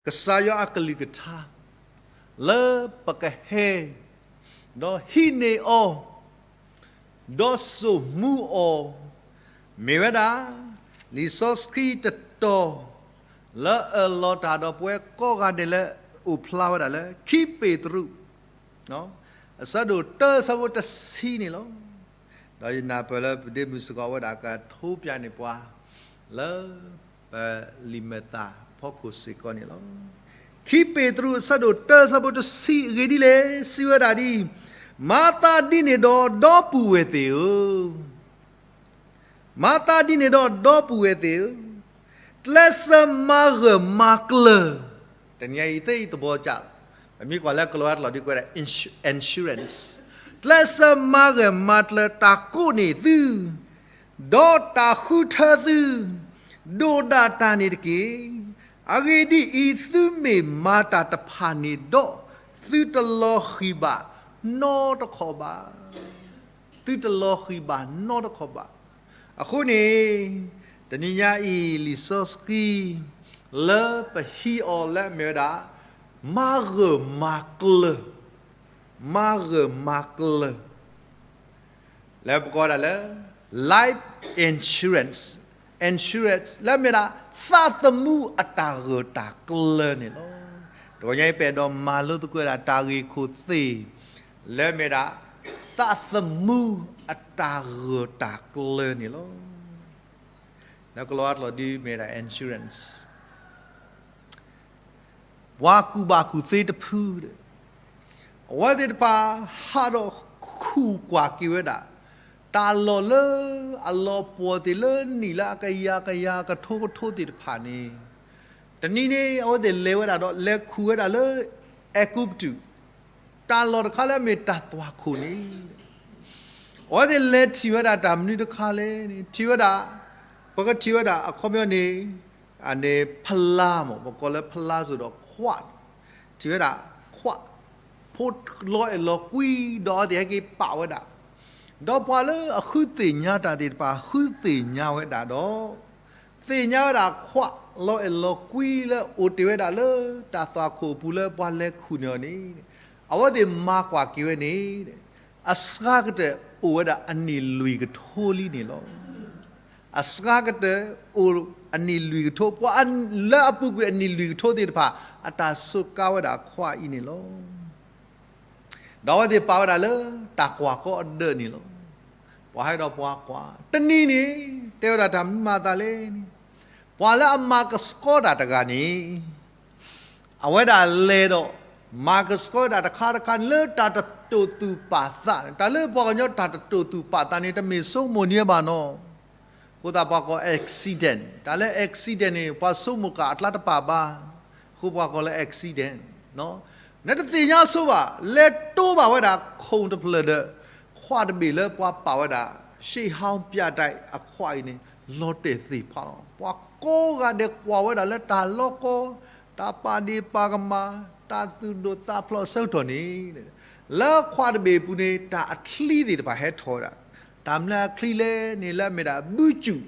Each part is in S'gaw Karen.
ကစၢ်ယွၤအကလုၢ်ကထါ လၢပကဟဲ ဒီးဟံးန့ၢ်အီၤ ဒီးစိာ်မူအီၤ မ့ၢ်ဝဲဒၣ် လံာ်စီဆှံတတီၤ လၢအၢၣ်လီၤတၢ်ဒီးပဝဲကိးဂၤဒဲးလၢအိၣ်ဖျါဝဲဒၣ်လၢ ခံပ့းတရူး အဆၢဒိၣ်တၢ အဆၢဖိတဆံန့ၣ်လီၤ. ဒီးယနၢ်ပၢၢ်လၢပဒ့မုၣ်စ့ၢ်ကီးဝဲဒၣ်ကထိးပၠးန့ၢ်ပှၤ လၢပလံာ်မဲာ်သၣ်ဖီခိၣ်စ့ၢ်ကီးန့ၣ်လီၤ. ခံပ့းတရူးအဆၢဒိၣ်တၢ အဆၢဖိတဆံအဂ့ၢ်ဒ်လဲၣ် စံးဝဲဒၣ်ဒ်အံၤ, မၤသးဒ်န့ၣ်ဒီး ဒီပုၢ်ဝဲၢ်သ့ၣ်ဧၢ မၤသးဒ်န့ၣ်ဒီး ဒီပုၢ်ဝဲၢ်သ့ၣ်ဧၢ, ကျဲးစၢးမၤဂၢၢ်မၤကျၢၤ, တနံၤအံၤသ့အံၤသဘီကၢ်လီၤ, ပမ့ၢ်ကွၢ်လၢကလီအါတလီၢ်ဒ်ကွဲးဒၣ် insurance, ကျဲးစၢးမၤဂၢၢ်မၤကျၢၤတၢ်ကိးန့ၢ်သု, ဒီးတၢ်ဃုထၢသု, ဒိၣ်ဒၣ်တၢ်န့ၣ်တက့ၢ်. အဂ့ၢ်ဒ်အံၤ, သုမ့ၢ်မၤတၢ်တဖၣ်န့ၣ်ဒီး, သုတလီၤဃံၤဘၣ်နီတခီၣ်ဘၣ်. သုတလီၤဃံၤဘၣ်နီတခီၣ်ဘၣ်. အဃိန့ၣ်, တနံၤညါအံၤလံာ်စီဆှံ လၢပဟံးအီၤလၢအမ့ၢ်ဝဲဒၣ် မၤဂၢၢ်မၤကျၢၤ, မၤဂၢၢ်မၤကျၢၤ လၢပကိးဒၣ်လၢ life insurance, insurance လၢအမ့ၢ်ဒၣ် သးသမူအတၢ်ဂၢၢ်တၢ်ကျၢၤန့ၣ်လီၤ. တဂီၤညါအံၤပအဲၣ်ဒိးမၤလိသကိးဝဲဒၣ်တၢ်ဂ့ၢ်ခိၣ်သ့ၣ် လၢအမ့ၢ်ဒၣ် သးသမူအတၢ်ဂၢၢ်တၢ်ကျၢၤန့ၣ်လီၤ. လၢကလီအါတလီၢ်ဒ်မ့ၢ်ဒၣ် insurance ပှၤကူၣ်ဘၣ်ကူၣ်သ့တဖုဒီး အဝဲသ့ၣ်တဖၣ်ဟးဒီးခူၣ်ကွၢ်က့ၤဝဲဒၣ် တၢ်လီၢ်လၢအလီၤပှီၢ်သ့ၣ်လၢနံၣ်လၢအကယၤကယၤကထိကထိသ့ၣ်တဖၣ်န့ၣ်, တနံၤန့ၣ် အဝဲသ့ၣ်လဲၤဝဲဒၣ်ဒီးလဲၤခူၣ်ဝဲဒၣ်လၢ အဲၤကူပတူး တၢ်လီၢ်တခါလၢအမ့ၢ်တၢ်သွၣ်ခိၣ်န့ၣ် အဝဲသ့ၣ်လဲၤထံၣ်ဝဲဒၣ်တၢ်မနုၤတခါလဲၣ်န့ၣ် ထံၣ်ဝဲဒၣ်, ပကထံၣ်ဝဲဒၣ်အခီပညီန့ၣ် အန့ၣ်ဖလါမး ပကိးလၢဖလါစိၤဒီးခွး, ထံၣ်ဝဲဒၣ်ခွး, ဖိလီၤအဲၣ်လီၤကွံဒီးအဝဲသ့ၣ်ဟဲက့ၤပာ်ဝဲဒၣ်, ဒီးပှၤလၢအဃုသ့ၣ်ညါတၢ်သ့ၣ်တဖၣ်ဃုသ့ၣ်ညါဝဲဒၣ်ဒီး သ့ၣ်ညါဝဲဒၣ်ခွးလီၤအဲၣ်လီၤကွံလၢအိၣ်တ့ၢ်ဝဲဒၣ်လၢတၢ်သွၣ်ခိၣ်အပူၤလၢပှၤလဲၤခူၣ်န့ၢ်အီၤန့ၣ်, အဝဲသ့ၣ်မၤကွၢ်က့ၤဝဲန့ၣ် အစှၤကတၢၢ်အိၣ်ဝဲဒၣ်အနံၣ်လွံၢ်ကထိလံန့ၣ်လီၤ. အစှၤကတၢၢ်အိၣ်အနံၣ်လွံၢ်ကထိ, ပှၤလၢအပူၤကွံာ်အနံၣ်လွံၢ်ကထိသ့ၣ်တဖၣ် အတၢ်စူးကါဝဲဒၣ်ခွးအံၤန့ၣ်လီၤ. ဒီးအဝဲသ့ၣ်ပာ်ဝဲဒၣ်လၢတၢ်ကွၢ်ကီအဒၢးန့ၣ်လီၤ. ပှၤဟဲဒီးပှၤကွၢ်, တနံၤန့ၣ် တဲဝဲဒၣ်တၢ်မနုၤမၤအသးလဲၣ်န့ၣ်, ပှၤလၢအမၤကဆှီတၢ်တဂၤန့ၣ် အဝဲဒၣ်လဲၤဒီး မၤကဆှီဒၣ်တခါတခါန့ၣ်လၢတၢ်တတိာ်သူၣ်ပာ်သး, တၢ်လၢပှၤကညီတၢ်တတိာ်သူၣ်ပာ်သးန့ၣ် တမ့ၢ်ဆိကမိၣ်န့ၢ်ဘၣ်နီၤ. အဃိသတးပှၤကိး accident, တၢ်လၢ accident န့ၣ် ပှၤဆိကမိၣ်ဃာ်အကျါတပာ်ဘၣ်, အဃိပှၤကိးလၢ accident နတသ့ၣ်ညါဆိဘၣ်, လဲၤတိဘၣ်ဝဲဒၣ်ခိၣ်တဖျၢၣ်ဒီး ခွးတဘ့ၣ်လၢပှၤပာ်ဝဲဒၣ် ရှ့ၣ်ဟီပၠးတၢ်အခွးအံၤန့ၣ် လီၤတဲာ်သ့ၣ်ဖးလီၤ. ပှၤကိးဂၤဒဲးကွၢ်ဝဲဒၣ်လၢတၢ်လီၤကီ, တၢ်ပာ်ဒ့ၣ်ပာ်ကမၣ်, တၢ်သူၣ်ဒိၣ်သးဖျိးအဆၢကတီၢ်န့ၣ်, လၢခွးတဘ့ၣ်အပူၤန့ၣ် တၢ်အချံသ့ၣ်တဖၣ်ဟဲထီၣ်ဝဲဒၣ်, တၢ်မနုၤအချံလဲၣ်န့ၣ် လၢအမ့ၢ်ဒၣ် ဘုကၠူၣ်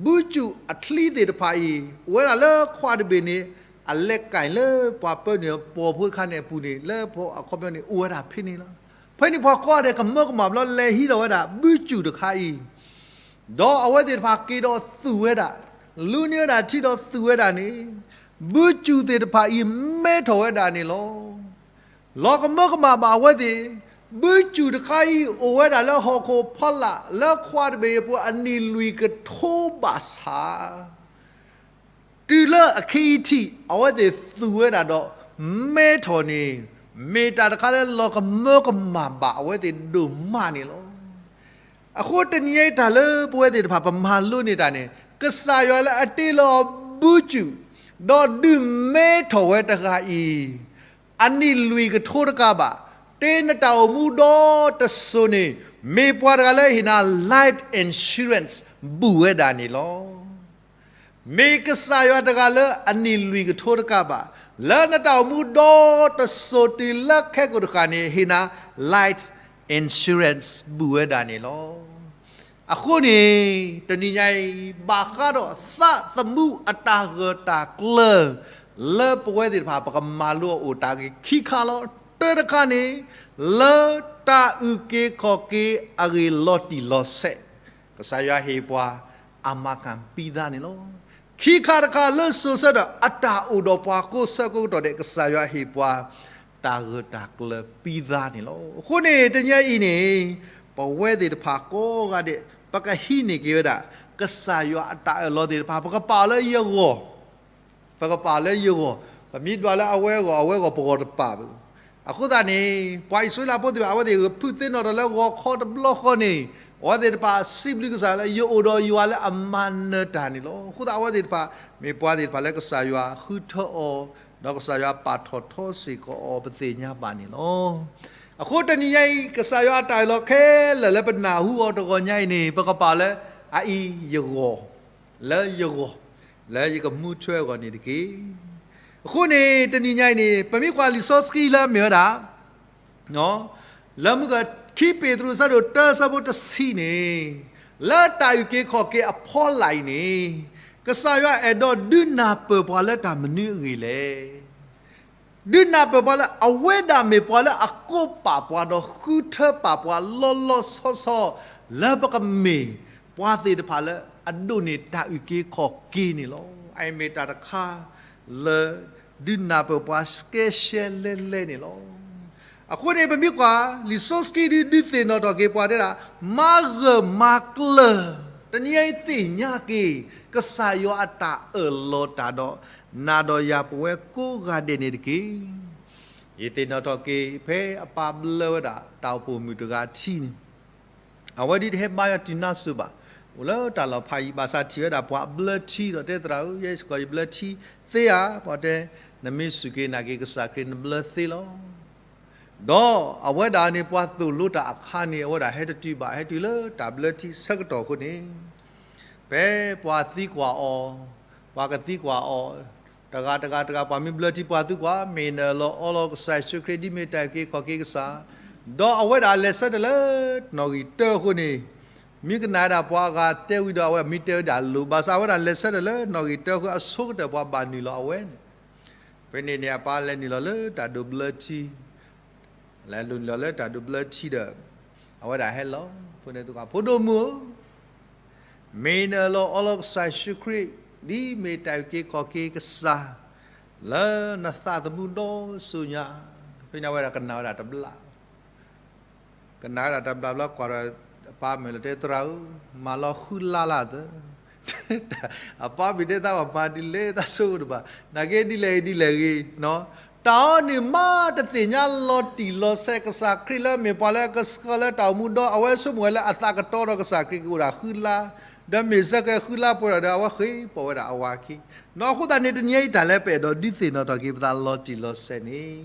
ဘုကၠူၣ်အချံသ့ၣ်တဖၣ်အံၤ အိၣ်ဝဲဒၣ်လၢခွးတဘ့ၣ်န့ၣ် အလဲၤကၣ်လၢပှၤပၢနုာ်ပှီၤဖိတခါန့ၣ်အပူၤန့ၣ် လၢပှၤအခီပညီန့ၣ်အိၣ်ဝဲဒၣ်ဖဲန့ၣ်လီၤ. ဖဲန့ၣ်ပှၤကိးဂၤဒဲးကမၢကမၣ်ဘျီလဲၤဟံးထီၣ်ဝဲဒၣ် ဘုကၠူၣ်တခါအံၤ, ဒီးအဝဲသ့ၣ်တဖၣ်က့ၤဒီးသူၣ်ဝဲဒၣ်, လူန့ၢ်ဝဲဒၣ်ထံဒီးသူၣ်ဝဲဒၣ်န့ၣ်, ဘုကၠူၣ်သ့ၣ်တဖၣ်အံၤမဲထီၣ်ဝဲဒၣ်န့ၣ်လီၤ. လီၤကမၢကမၣ်ဘၣ်အဝဲသ့ၣ်, ဘုကၠူၣ်တခါအံၤအိၣ်ဝဲဒၣ်လၢဟီၣ်ခိၣ်ဖီလာ် လၢခွးတဘ့ၣ်အပူၤအနံၣ်လွံၢ်ကထိဘၣ်ဆၣ် တုၤလၢအခံအံၤထံး အဝဲသ့ၣ်သူၣ်ဝဲဒၣ်ဒီး မဲထီၣ်န့ၣ် မ့ၢ်တၢ်တခါလၢလီၤကမၢကမၣ်ဘၣ်အဝဲသ့ၣ်ဒိၣ်မးန့ၣ်လီၤ. အဃိတနံၤအံၤတၢ်လၢပဝဲသ့ၣ်တဖၣ်ပမၤလိန့ၢ်တၢ်န့ၣ် ကစၢ်ယွၤလၢအတ့လီၤဘုကၠူၣ် ဒီးဒုးမဲထီၣ်ဝဲတဂၤအံၤ အနံၣ်လွံၢ်ကထိတကးဘၣ်, တ့နတၢ်အိၣ်မူဒီတစိၤန့ၣ် မ့ၢ်ပှၤတဂၤလၢဟ့ၣ်နၤ life insurance ဘူးဝဲဒၣ်န့ၣ်လီၤ. မ့ၢ်ကစၢ်ယွၤတဂၤလၢအနံၣ်လွံၢ်ကထိတကးဘၣ်, လၢနတၢ်အိၣ်မူဒီတစိၤတုၤလၢခဲကိာ်တဃၣ်န့ၣ် ဟ့ၣ်နၤ life insurance ဘူးဝဲဒၣ်န့ၣ်လီၤ. အဃိန့ၣ် တနံၤညါအံၤ ဘၣ်ဃးဒီးသးသမူအတၢ်ဂၢၢ်တၢ်ကျၢၤ လၢပဝဲသ့ၣ်တဖၣ် ပကမၤလိအီၤအိၣ်တၢ်ဂ့ၢ်ခံခါလီၤ. တၢတခါန့ၣ် လၢတၢ်အုၣ်က့ၤခီၣ်က့ၤအဂ့ၢ်လီၤတံၢ်လီၤဆဲး, ကစၢ်ယွၤဟ့ၣ်ပှၤ အမၤကၣ်ပံသါန့ၣ်လီၤ. ခံခါတခါလၢစိၤဆၢဒီး အတၢ်အိၣ်ဒီးပှၤကိးဆၢကိးကတီၢ်ဒဲး ကစၢ်ယွၤဟ့ၣ်ပှၤ တၢ်ဂၢၢ်တၢ်ကျၢၤပံသါန့ၣ်လီၤ. အဃိန့ၣ် တနံၤအံၤန့ၣ် ပဝဲသ့ၣ်တဖၣ်ကိးဂၤဒဲး ပကဟံးန့ၢ်က့ၤဝဲဒၣ် ကစၢ်ယွၤအတၢ်အၢၣ်လီၤသ့ၣ်တဖၣ် ပကပာ်အီၤလၢယဂီၢ် ပကပာ်လၢယဂီၢ်, ပမ့ၢ်ဒွးလၢအဝဲအဂီၢ် အဝဲအဂီၢ်ပဂီၢ်တပာ်ဘၣ်. အဃိသတးန့ၣ် ပှၤအံၣ်စရ့လးဖိသ့ၣ်တဖၣ် အဝဲသ့ၣ်ဖုးသ့ၣ်နီၣ်ထီၣ်လၢဂီၤခီတဘျီဃီန့ၣ် အဝဲသ့ၣ်တဖၣ်စံးဘျုးကစၢ်လၢ ယအိၣ်ဒီးယွၤလၢအမၤနၢၤတၢ်န့ၣ်လီၤ. အဃိသတးအဝဲသ့ၣ်တဖၣ် မ့ၢ်ပှၤသ့ၣ်တဖၣ်လၢကစၢ်ယွၤဃုထၢအီၤ, ဒီးကစၢ်ယွၤပာ်ထီၣ်ထီစ့ၢ်ကီးအီၤ ပသ့ၣ်ညါဘၣ်န့ၣ်လီၤ. အဃိတနံၤညါအံၤ ကစၢ်ယွၤအတၢ်အၢၣ်လီၤခဲလၢာ်လၢပနၢ်ဟူအီၤတဂီၤညါအံၤန့ၣ် ပကပာ်လၢ အအံၤယဂီၢ် လၢယဂီၢ်, လၢယကမူထွဲအဂီၢ်န့ၣ်တက့ၢ်. အဃိန့ၣ် တနံၤညါအံၤန့ၣ် ပမ့ၢ်ကွၢ်လံာ်စီဆှံလၢအမ့ၢ်ဝဲဒၣ် လၢမုၢ်ကခံပ့းတရူးအဆၢဒိၣ်တၢအဆၢဖိတဆံန့ၣ် လၢတၢ်အုၣ်က့ၤခီၣ်က့ၤအဖီလာ်အံၤန့ၣ် ကစၢ်ယွၤအဲၣ်ဒိးဒုးနၢ်ပၢၢ်ပှၤလၢတၢ်မနုၤအဂ့ၢ်လဲၣ်. ဒုးနၢ်ပၢၢ်ပှၤလၢအကိးပာ်ပှၤဒီးဃုထၢပာ်ပှၤလီၤလီၤဆီဆီ လၢပကမ့ၢ်ပှၤသ့ၣ်တဖၣ်လၢအဒိးန့ၢ်တၢ်အုၣ်က့ၤခီၣ်က့ၤန့ၣ်လီၤ. အအံၤမ့ၢ်တၢ်တခါလၢ ဒုးနၢ်ပၢၢ်ပှၤကဲရှဲလဲလဲန့ၣ်လီၤ. အဃိန့ၣ် ပမ့ၢ်ကွၢ် လံာ်စီဆှံဒုးဒုးသ့ၣ်နီၣ်ထီၣ်က့ၤပှၤတဲဒၣ် မၤဂၢၢ်မၤကျၢၤ တနံၤအံၤသ့ၣ်ညါက့ၤ ကစၢ်ယွၤအတၢ်အၢၣ်လီၤတၢ်ဒီး နၤဒီးယၤပဝဲကိးဂၤဒဲးန့ၣ်တက့ၢ်. ယသ့ၣ်နီၣ်ထီၣ်က့ၤ ဖဲအပၢ်ဘျၢဝဲဒၣ် တၢ်အိၣ်ဖှိၣ်မုၣ်တဂၤထံန့ၣ် အဝဲဒၣ်တဟဲဘါယွၤတုၤနါစိၤဘၣ်. အိၣ်လၢတၢ်လီၢ်ဖးယံၤ ဘၣ်ဆၣ်ထံၣ်ဝဲဒၣ်ပှၤဘျၢထံဒီးတဲသရၣ်ဧၢ, ယဲစ့ၢ်ကီးယဘျၢထံသ့ဧါ. ပှၤတဲ နမ့ၢ်စူၢ်က့ၤနာ်က့ၤကစၢ်ခရံာ်နဘျၢသ့လီၤ. ဒီးအဝဲဒၣ်န့ၣ် ပှၤသိၣ်လိတၢ်အခါန့ၣ် အဝဲဒၣ်ဟဲတတုၤဘၣ် ဟဲတုၤလၢတၢ်ဘျၢထံဆၢကတီၢ်အဃိန့ၣ် ဖဲပှၤသံကွၢ်အီၤ, ပှၤကသံကွၢ်အီၤ, တဂၤတဂၤတဂၤ ပှၤမ့ၢ်ဘျၢထံပှၤသံကွၢ် မ့ၢ်နအၢၣ်လီၤအီလီၤကစၢ်ယ့ၣ်ၡူးခရံာ် ဒ်မ့ၢ်တၢ်အုၣ်က့ၤခီၣ်က့ၤကစၢ်, ဒီးအဝဲဒၣ်လဲၤဆၢထၢၣ်လၢနီၣ်ဂံၢ်တၢအဃိန့ၣ် မ့ၢ်ကနၣ်ဝဲဒၣ်ပှၤအဂၤတဲဝံၤဒီး အဝဲမ့ၢ်တဲဝဲဒၣ်လိၤ, ဘၣ်ဆၣ်အဝဲဒၣ်လဲၤဆၢထၢၣ်လၢနီၣ်ဂံၢ်တၢအဃိ အဆိကတၢၢ်ပှၤဘၣ်နုာ်လီၤအဝဲန့ၣ်, ဖဲန့ၣ်န့ၣ် အပၢ်လဲၤနုာ်လီၤလၢတၢ်ဒိးဘျၢထံ လဲၤနုာ်လီၤလၢတၢ်ဒိးဘျၢထံဒီး အဝဲဒၣ်ဟဲလီၤ ဖိန့ၣ်သကိး ဖိဒိၣ်မုၣ်ဧၢ, မ့ၢ်နအၢၣ်လီၤအီလီၤကစၢ်ယ့ၣ်ၡူးခရံာ် ဒ်မ့ၢ်တၢ်အုၣ်က့ၤခီၣ်က့ၤကစၢ် လၢနသးသမူဒီစိၤညါ, ဖဲန့ၣ်အဝဲဒၣ်ကနၣ်ဝဲဒၣ်တဘျီ ကနၣ်ဝဲဒၣ်တဘျီဘျီ ကွၢ်ဒီးအပၢ်မုၢ်လီၤတဲ သရၣ်ဧၢ, မၤလီၤဃုလါလၢသၢ အပၢ်မုၢ်တဲသး ပှၤမၤဒ်လဲၣ်သးဆိကမိၣ်တဘၣ်, နာ်က့ဒ်လဲၣ်ဂ့ၤဒ်လဲၣ်ဂ့ၤ, တၢ်အီၤန့ၣ်မးတသ့ၣ်ညါလီၤတံၢ်လီၤဆဲး ကစၢ်ခရံာ်လၢမ့ၢ်ပှၤလၢအကဆှၢလၢတၢ်အိၣ်မူဒီ အဝဲဆိကမိၣ်ဝဲလၢအသးကတီၤဒီးကစၢ်ခရံာ်ကအိၣ်ဒၣ်ဃုလါ, ဒီးမ့ၢ်စ့ၢ်ကီးဃုလါပှဲၤဒီး အဝဲဃ့ပိာ်ဝဲဒၣ်အဝၤခံ, အဃိသတးန့ၣ် တနံၤအံၤတၢ်လၢပအဲၣ်ဒိးဒုးသ့ၣ်နီၣ်ထီၣ်က့ၤပသးလီၤတံၢ်လီၤဆဲးန့ၣ်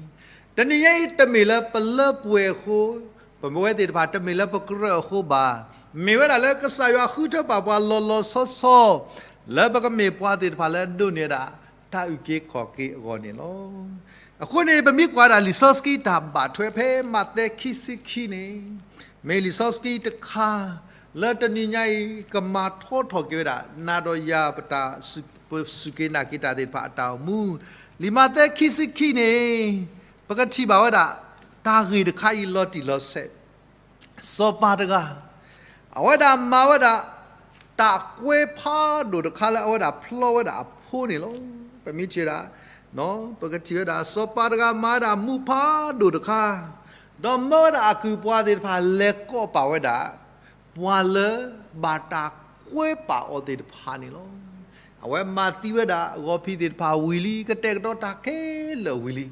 တနံၤအံၤတမ့ၢ်လၢပလၢပှဲၤအဃိ, ပဝဲသ့ၣ်တဖၣ်တမ့ၢ်လၢပကြၢးအဃိဘၣ်, မ့ၢ်ဝဲဒၣ်လၢကစၢ်ယွၤဃုထၢပာ်ပှၤလီၤလီၤဆီဆီ လၢပကမ့ၢ်ပှၤသ့ၣ်တဖၣ်လၢအဒိးန့ၢ်ဒၣ် တၢ်အုၣ်က့ၤခီၣ်က့ၤအဂီၢ်န့ၣ်လီၤ. အဃိန့ၣ် ပမ့ၢ်ကွၢ်ဒၣ်လံာ်စီဆှံတၢ်ဘၣ်ထွဲဖဲမးသဲခံဆံခံန့ၣ်, မ့ၢ်လံာ်စီဆှံတခါ လၢတနံၤညါအံၤ ကမၤထီထီၣ်က့ၤဝဲဒၣ် နၤဒီးယၤပတၢ် ပစူၢ်က့ၤနာ်က့ၤတၢ်သ့ၣ်တဖၣ်အတၢ်အိၣ်မူ, လံာ်မးသဲခံဆံခံန့ၣ် ပကထံၣ်ဘၣ်ဝဲဒၣ် တၢ်ဂ့ၢ်တခါအံၤလီၤတံၢ်လီၤဆဲး, စီၤပၤတဂၤ အဝဲဒၣ်မၤဝဲဒၣ် တၢ်ကွဲဖးဒိၣ်တခါလၢအဝဲဒၣ်ဖျီဝဲဒၣ်အဖိန့ၣ်လီၤ. ပမ့ၢ်ထံၣ်ဝဲဒၣ် ပကထံၣ်ဝဲဒၣ် စီၤပၤတဂၤမၤဝဲဒၣ်မူးဖးဒိၣ်တခါ, ဒီးမၢဝဲဒၣ်အကုၢ်ပှၤသ့ၣ်တဖၣ်လဲၤကိးပာ်ဝဲဒၣ် ပှၤလၢဘၣ်တၢ်ကွဲပာ်အီၤသ့ၣ်တဖၣ်န့ၣ်လီၤ. အဝဲမၤသံဝဲဒၣ်ဂီၤဖံးသ့ၣ်တဖၣ်ဝံၤလံ ကတဲာ်ကတီၤတၢ်ခဲလၢာ်ဝံၤလံ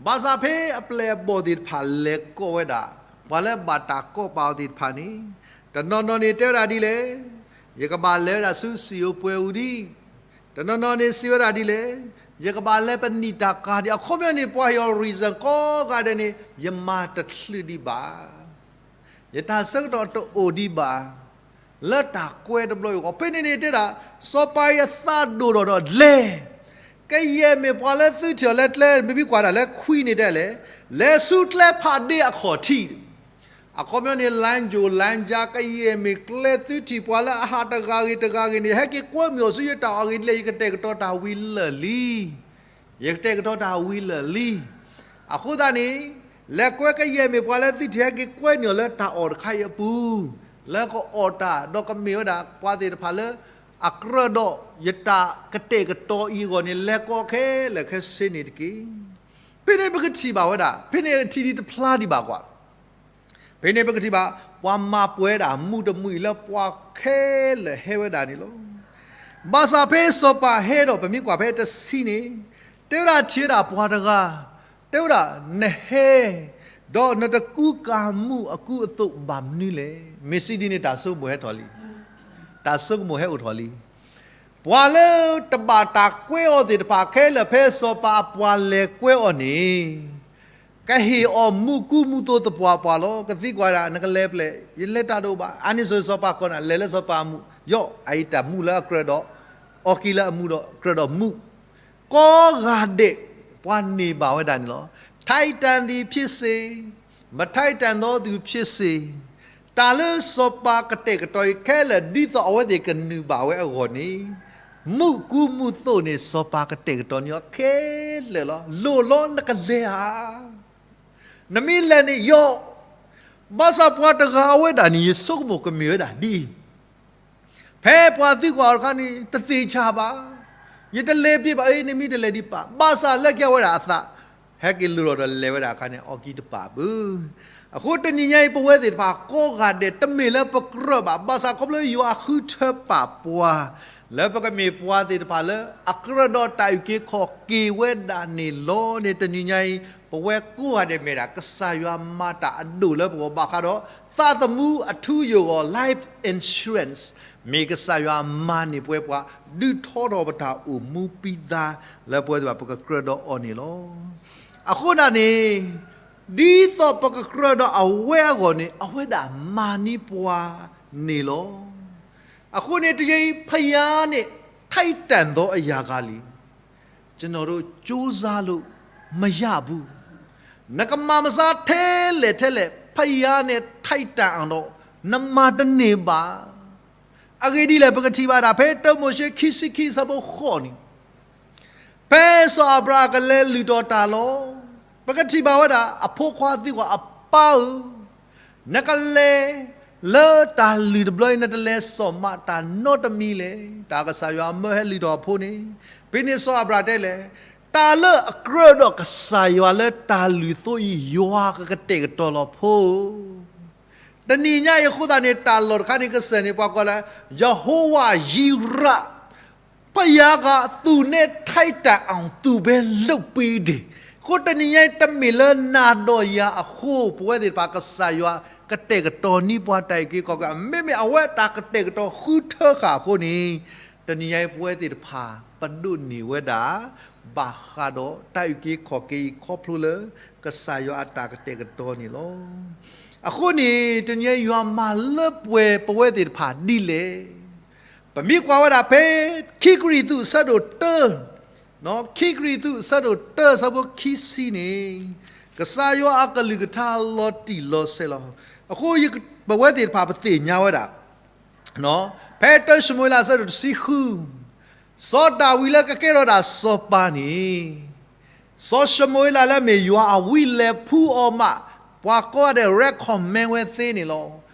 ဘၣ်ဆၣ်ဖဲအပျဲၢ်အဘီၣ်သ့ၣ်တဖၣ်လဲၤကိးဝဲဒၣ် ပှၤလၢဘၣ်တၢ်ကိးပာ်အီၤသ့ၣ်တဖၣ်န့ၣ်, တနီၤနီၤန့ၣ်တဲဝဲဒၣ်ဒ်လဲၣ်, ယကဘၣ်လဲၤဝဲဒၣ်ဆူစံၣ်ဧိၤပှဲၤဧိၤဒံး, တနီၤနီၤန့ၣ်စံးဝဲဒၣ်ဒ်လဲၣ်, ယကဘၣ်လဲၤပနံာ်တၢ်ကၤဒံး, အခီပညီန့ၣ် ပှၤဟ့ၣ်အီၤ reason ကိးဂၤဒဲးန့ၣ် ယမၤတချုးဒံးဘၣ် ယတၢ်ဆၢကတီၢ်တအိၣ်ဒံးဘၣ်, လၢတၢ်ကွဲတဘျီအံၤအဂီၢ်, ဖဲန့ၣ်န့ၣ်တဲဒၣ်, စီၤပၤအံၤအသးဒိၣ်ထီၣ်ဒီးလဲၤ, ကယဲၢ်မ့ၢ်ပှၤလၢသုထံၣ်အီၤလၢကျဲ, မ့ၢ်ပကွၢ်ဒၣ်လၢခွံန့ၣ်တဲလဲၣ်, လဲၤဆူကျဲဖးဒ့အခီၣ်ထံး, အခီပညီန့ၣ် လမ်းကြိုလမ်းကြား ကယဲၢ်မ့ၢ်ကျဲသုထံၣ်ပှၤလၢအဟးတဂၤဂ့ၤတဂၤဂ့ၤန့ၣ် ဟဲက့ၤကွဲမုာ်အီၤဆူယတၢ်အီၣ်ဂ့ၤဒ်လဲၣ် ယကတဲာ်ကတီၤတၢ်ဝံၤလၢာ်လံ ယကတဲာ်ကတီၤတၢ်ဝံၤလၢာ်လံ. အဃိသတးန့ၣ် လဲၤကွဲကယဲၢ်မ့ၢ်ပှၤလၢသုထံၣ်ဟဲက့ၤကွဲန့ၢ်အီၤလၢတၢ်အီၣ်တခါအံၤအပူၤ, လၢကအီၣ်တၢ်ဒီးကမ့ၢ်ဝဲဒၣ်ပှၤသ့ၣ်တဖၣ်လၢ အကြၢးဒီးယတၢ်ကတဲာ်ကတီၤအံၤအဂီၢ်န့ၣ် လဲၤကိးခဲလၢာ်ခဲဆ့န့ၣ်တက့ၢ်. ဖဲန့ၣ်ပကထံၣ်ဘၣ်ဝဲဒၣ် ဖဲန့ၣ်ထံၣ်ဒံးတဖျါဒံးဘၣ်ကွၢ် ဖဲန့ၣ်ပကထံၣ်ဘၣ် ပှၤမၤပှဲၤဒၣ်မူးတမူးအံၤလၢပှၤခဲလၢာ်ဟဲဝဲဒၣ်န့ၣ်လီၤ. ဘၣ်ဆၣ်ဖဲစီၤပၤဟဲဒီး ပမ့ၢ်ကွၢ်ဖဲတဆံန့ၣ် တဲဝဲဒၣ်ထံၣ်ဝဲဒၣ်ပှၤတဂၤ, တဲဝဲဒၣ် နဟဲ ဒီးနတကူကၤမူးအကူအသိးဘၣ်မနုၤလဲၣ်. မ့ၢ်စံးဒ်န့ၣ် တၢ်ဆိကမိၣ်ဟဲထီၣ်လံ, တၢ်ဆိကမိၣ်ဟဲအိၣ်ထီၣ်လံ. ပှၤလၢတဘၣ်တၢ်ကွဲအီၤသ့ၣ်တဖၣ်ခဲလၢာ် ဖဲစီၤပၤအပှၤလဲၤကွဲအီၤန့ၣ် ကဟ့ၣ်အီၤမူးကူမူးသိးသပှၢ်ပှၢ်လီၤ. ကသံကွၢ်ဒၣ် နကလဲၤဖဲလဲၣ်, ယလဲၤတၢ်တအိၣ်ဘၣ်. အါန့ၣ်စိၤစီၤပၤကိးနၤ လဲၤလၢစီၤပၤအမူး, ယီၤ အအံၤတၢ်မူးလၢအကြၢးဒီး အီၣ်က့ၤလၢအမူးဒီးကြၢးဒီးမူး ကိးဂၤဒဲး ပှၤန့ၢ်ဘၣ်ဝဲဒၣ်န့ၣ်လီၤ. ထိုက်တန်သည်ဖြစ်စေ, မထိုက်တန်သောသူဖြစ်စေ, တၢ်လၢစီၤပၤကတဲာ်ကတီၤအံၤခဲလၢာ် ဒ်သိးအဝဲသ့ၣ်ကနုာ်ဘၣ်ဝဲအဂီၢ်န့ၣ်, မူးကူမူးသိးန့ၣ် စီၤပၤကတဲာ်ကတီၤန့ၢ်အီၤခဲလၢာ်လီၤ. လိၣ်လီၤနကလဲၤဧါ. နမ့ၢ်လဲၤန့ၣ်ယီၤ. ဘၣ်ဆၣ်ပှၤတဂၤအဝဲဒၣ်န့ၣ် ယဆိကမိၣ်ကမ့ၢ်ဝဲဒၣ်ဒ်အံၤ ဖဲပှၤသံကွၢ်အီၤတခါန့ၣ် တသ့ၣ်ညါဘၣ်. ယတလဲၤဘၣ်ဘၣ်အံၤ နမ့ၢ်တလဲၤဒံးဘၣ်. ဘၣ်ဆၣ်လၢခံအဝဲဒၣ်အသး ဟဲက့ၤလိၤထီၣ်ဒီးလဲၤဝဲဒၣ်အခါန့ၣ် အီၣ်က့ၤတပာ်ဘၣ်. အဃိတနံၤညါအံၤ ပဝဲသ့ၣ်တဖၣ်ကိးဂၤဒဲး တမ့ၢ်လၢပကြၢးဘၣ်, ဘၣ်ဆၣ်ခီဖျိယွၤ ဃုထၢပာ်ပှၤ လၢပကမ့ၢ်ပှၤသ့ၣ်တဖၣ်လၢ အကြၢးဒီးတၢ်အုၣ်က့ၤခီၣ်က့ၤဝဲဒၣ်န့ၣ်လီၤန့ၣ် တနံၤညါအံၤ ပဝဲကိးဂၤဒဲးမ့ၢ်ဒၣ် ကစၢ်ယွၤမၤတၢ်အဒိၣ်လၢပဂီၢ်ဘၣ်ဃးဒီး သးသမူအထူအယိာ်အဂီၢ် life insurance မ့ၢ်ကစၢ်ယွၤမၤန့ၢ်ပဝဲပှၤ ဒုးထီထီၣ်ပတၢ်အိၣ်မူပံသါ လၢပဝဲသ့ၣ်တဖၣ် ပကကြၢးဒီးအီၤန့ၣ်လီၤ. အဃိဒၣ်န့ၣ် ဒ်သိးပကကြၢးဒီးအဝဲအဂီၢ်န့ၣ် အဝဲဒၣ်မၤန့ၢ်ပှၤန့ၣ်လီၤ. အဃိန့ၣ် တယံၤ ဖယါန့ၣ် ထိုက်တန်သောအရာကလီ ကျွန်တော်တို့ ကြိုးစားလို့ မရဘူး. နကမၤမဆါထဲလဲၣ်ထဲလဲၣ် ဖယါန့ၣ် ထိုက်တန်အောင်တော့ နမၤတန့ၢ်ဘၣ်. အဂ့ၢ်ဒ်လဲၣ် ပကထံၣ်ဘၣ်ဒၣ် ဖဲတၢမိၤၡ့ ခံဆံခံ အဆၢဖိဃိးန့ၣ် ဖဲစီၤအၤဘြၤဟၣ်ကလဲၤလုၢ်ထီၣ်တၢ်လီၢ်, ပကထံၣ်ဘၣ်ဝဲဒၣ် အဖိခွါသံကွၢ် အပၢ်ဧၢ, နကလဲၤလၢတၢ်လုၢ်တဘျီအံၤ နတလဲၤစိာ်မးတၢ်နီတမံၤလဲၣ်. တၢ်ကစၢ်ယွၤမၢဟဲလုၢ်ထီၣ်အဖိန့ၣ်, ဖဲန့ၣ်စီၤအၤဘြၤဟၣ်တဲလဲၣ်, တၢ်လၢအကြၢးဒီးကစၢ်ယွၤလၢတၢ်လုၢ်သိအံၤ ယွၤကကတဲာ်ကတီၤလီၤဖိ တနံၤညါအံၤအဃိသတးန့ၣ် တၢ်လီၢ်တခါန့ၣ် ကစၢ်န့ၣ် ပှၤကိးလၢ ယဟိဝၤယံရး, ဖယါက သူနဲ့ထိုက်တန်အောင် သူပဲလုပ်ပေးတယ်. အဃိတနံၤညါအံၤ တမ့ၢ်လၢနၤဒီးယၤအဃိ ပဝဲသ့ၣ်တဖၣ် ကစၢ်ယွၤကတဲာ်ကတီၤန့ၢ်ပှၤတၢ်အုၣ်က့ၤခီၣ်က့ၤ, မ့မ့ၢ်အဝဲတၢ်ကတဲာ်ကတီၤဃုထၢဃာ်အဃိန့ၣ်, တနံၤညါအံၤ ပဝဲသ့ၣ်တဖၣ် ပဒိးန့ၢ်ဝဲဒၣ် ဘၣ်ဃးဒီးတၢ်အုၣ်က့ၤခီၣ်က့ၤအံၤ ခီဖျိလၢ ကစၢ်ယွၤအတၢ်ကတဲာ်ကတီၤန့ၣ်လီၤ. အဃိန့ၣ် တနံၤညါယွၤမၤလၢပှဲၤပဝဲသ့ၣ်တဖၣ်ဒ်လဲၣ်. ပမ့ၢ်ကွၢ်ဝဲဒၣ်ဖဲ ခံကရံၣ်သူးအဆၢဒိၣ်တၢ, ခံကရံၣ်သူးအဆၢဒိၣ်တၢ အဆၢဖိခံဆံန့ၣ်, ကစၢ်ယွၤအကလုၢ်ကထါလီၤတံၢ်လီၤဆဲးလီၤ. အဃိ ပဝဲသ့ၣ်တဖၣ်ပသ့ၣ်ညါဝဲဒၣ် ဖဲတၢၡမူၤအ့လးအဆၢဒိၣ်တဆံဃု, စီၤဒၤဝံးလၢကကဲထီၣ်ဒၣ်စီၤပၤန့ၣ်, စီၤၡမူၤအ့လးလၢအမ့ၢ်ယွၤအဝံလဲၤဖှူအီၤမး, ပှၤကိးဂၤဒဲး recommend ဝဲသ့န့ၣ်လီၤ.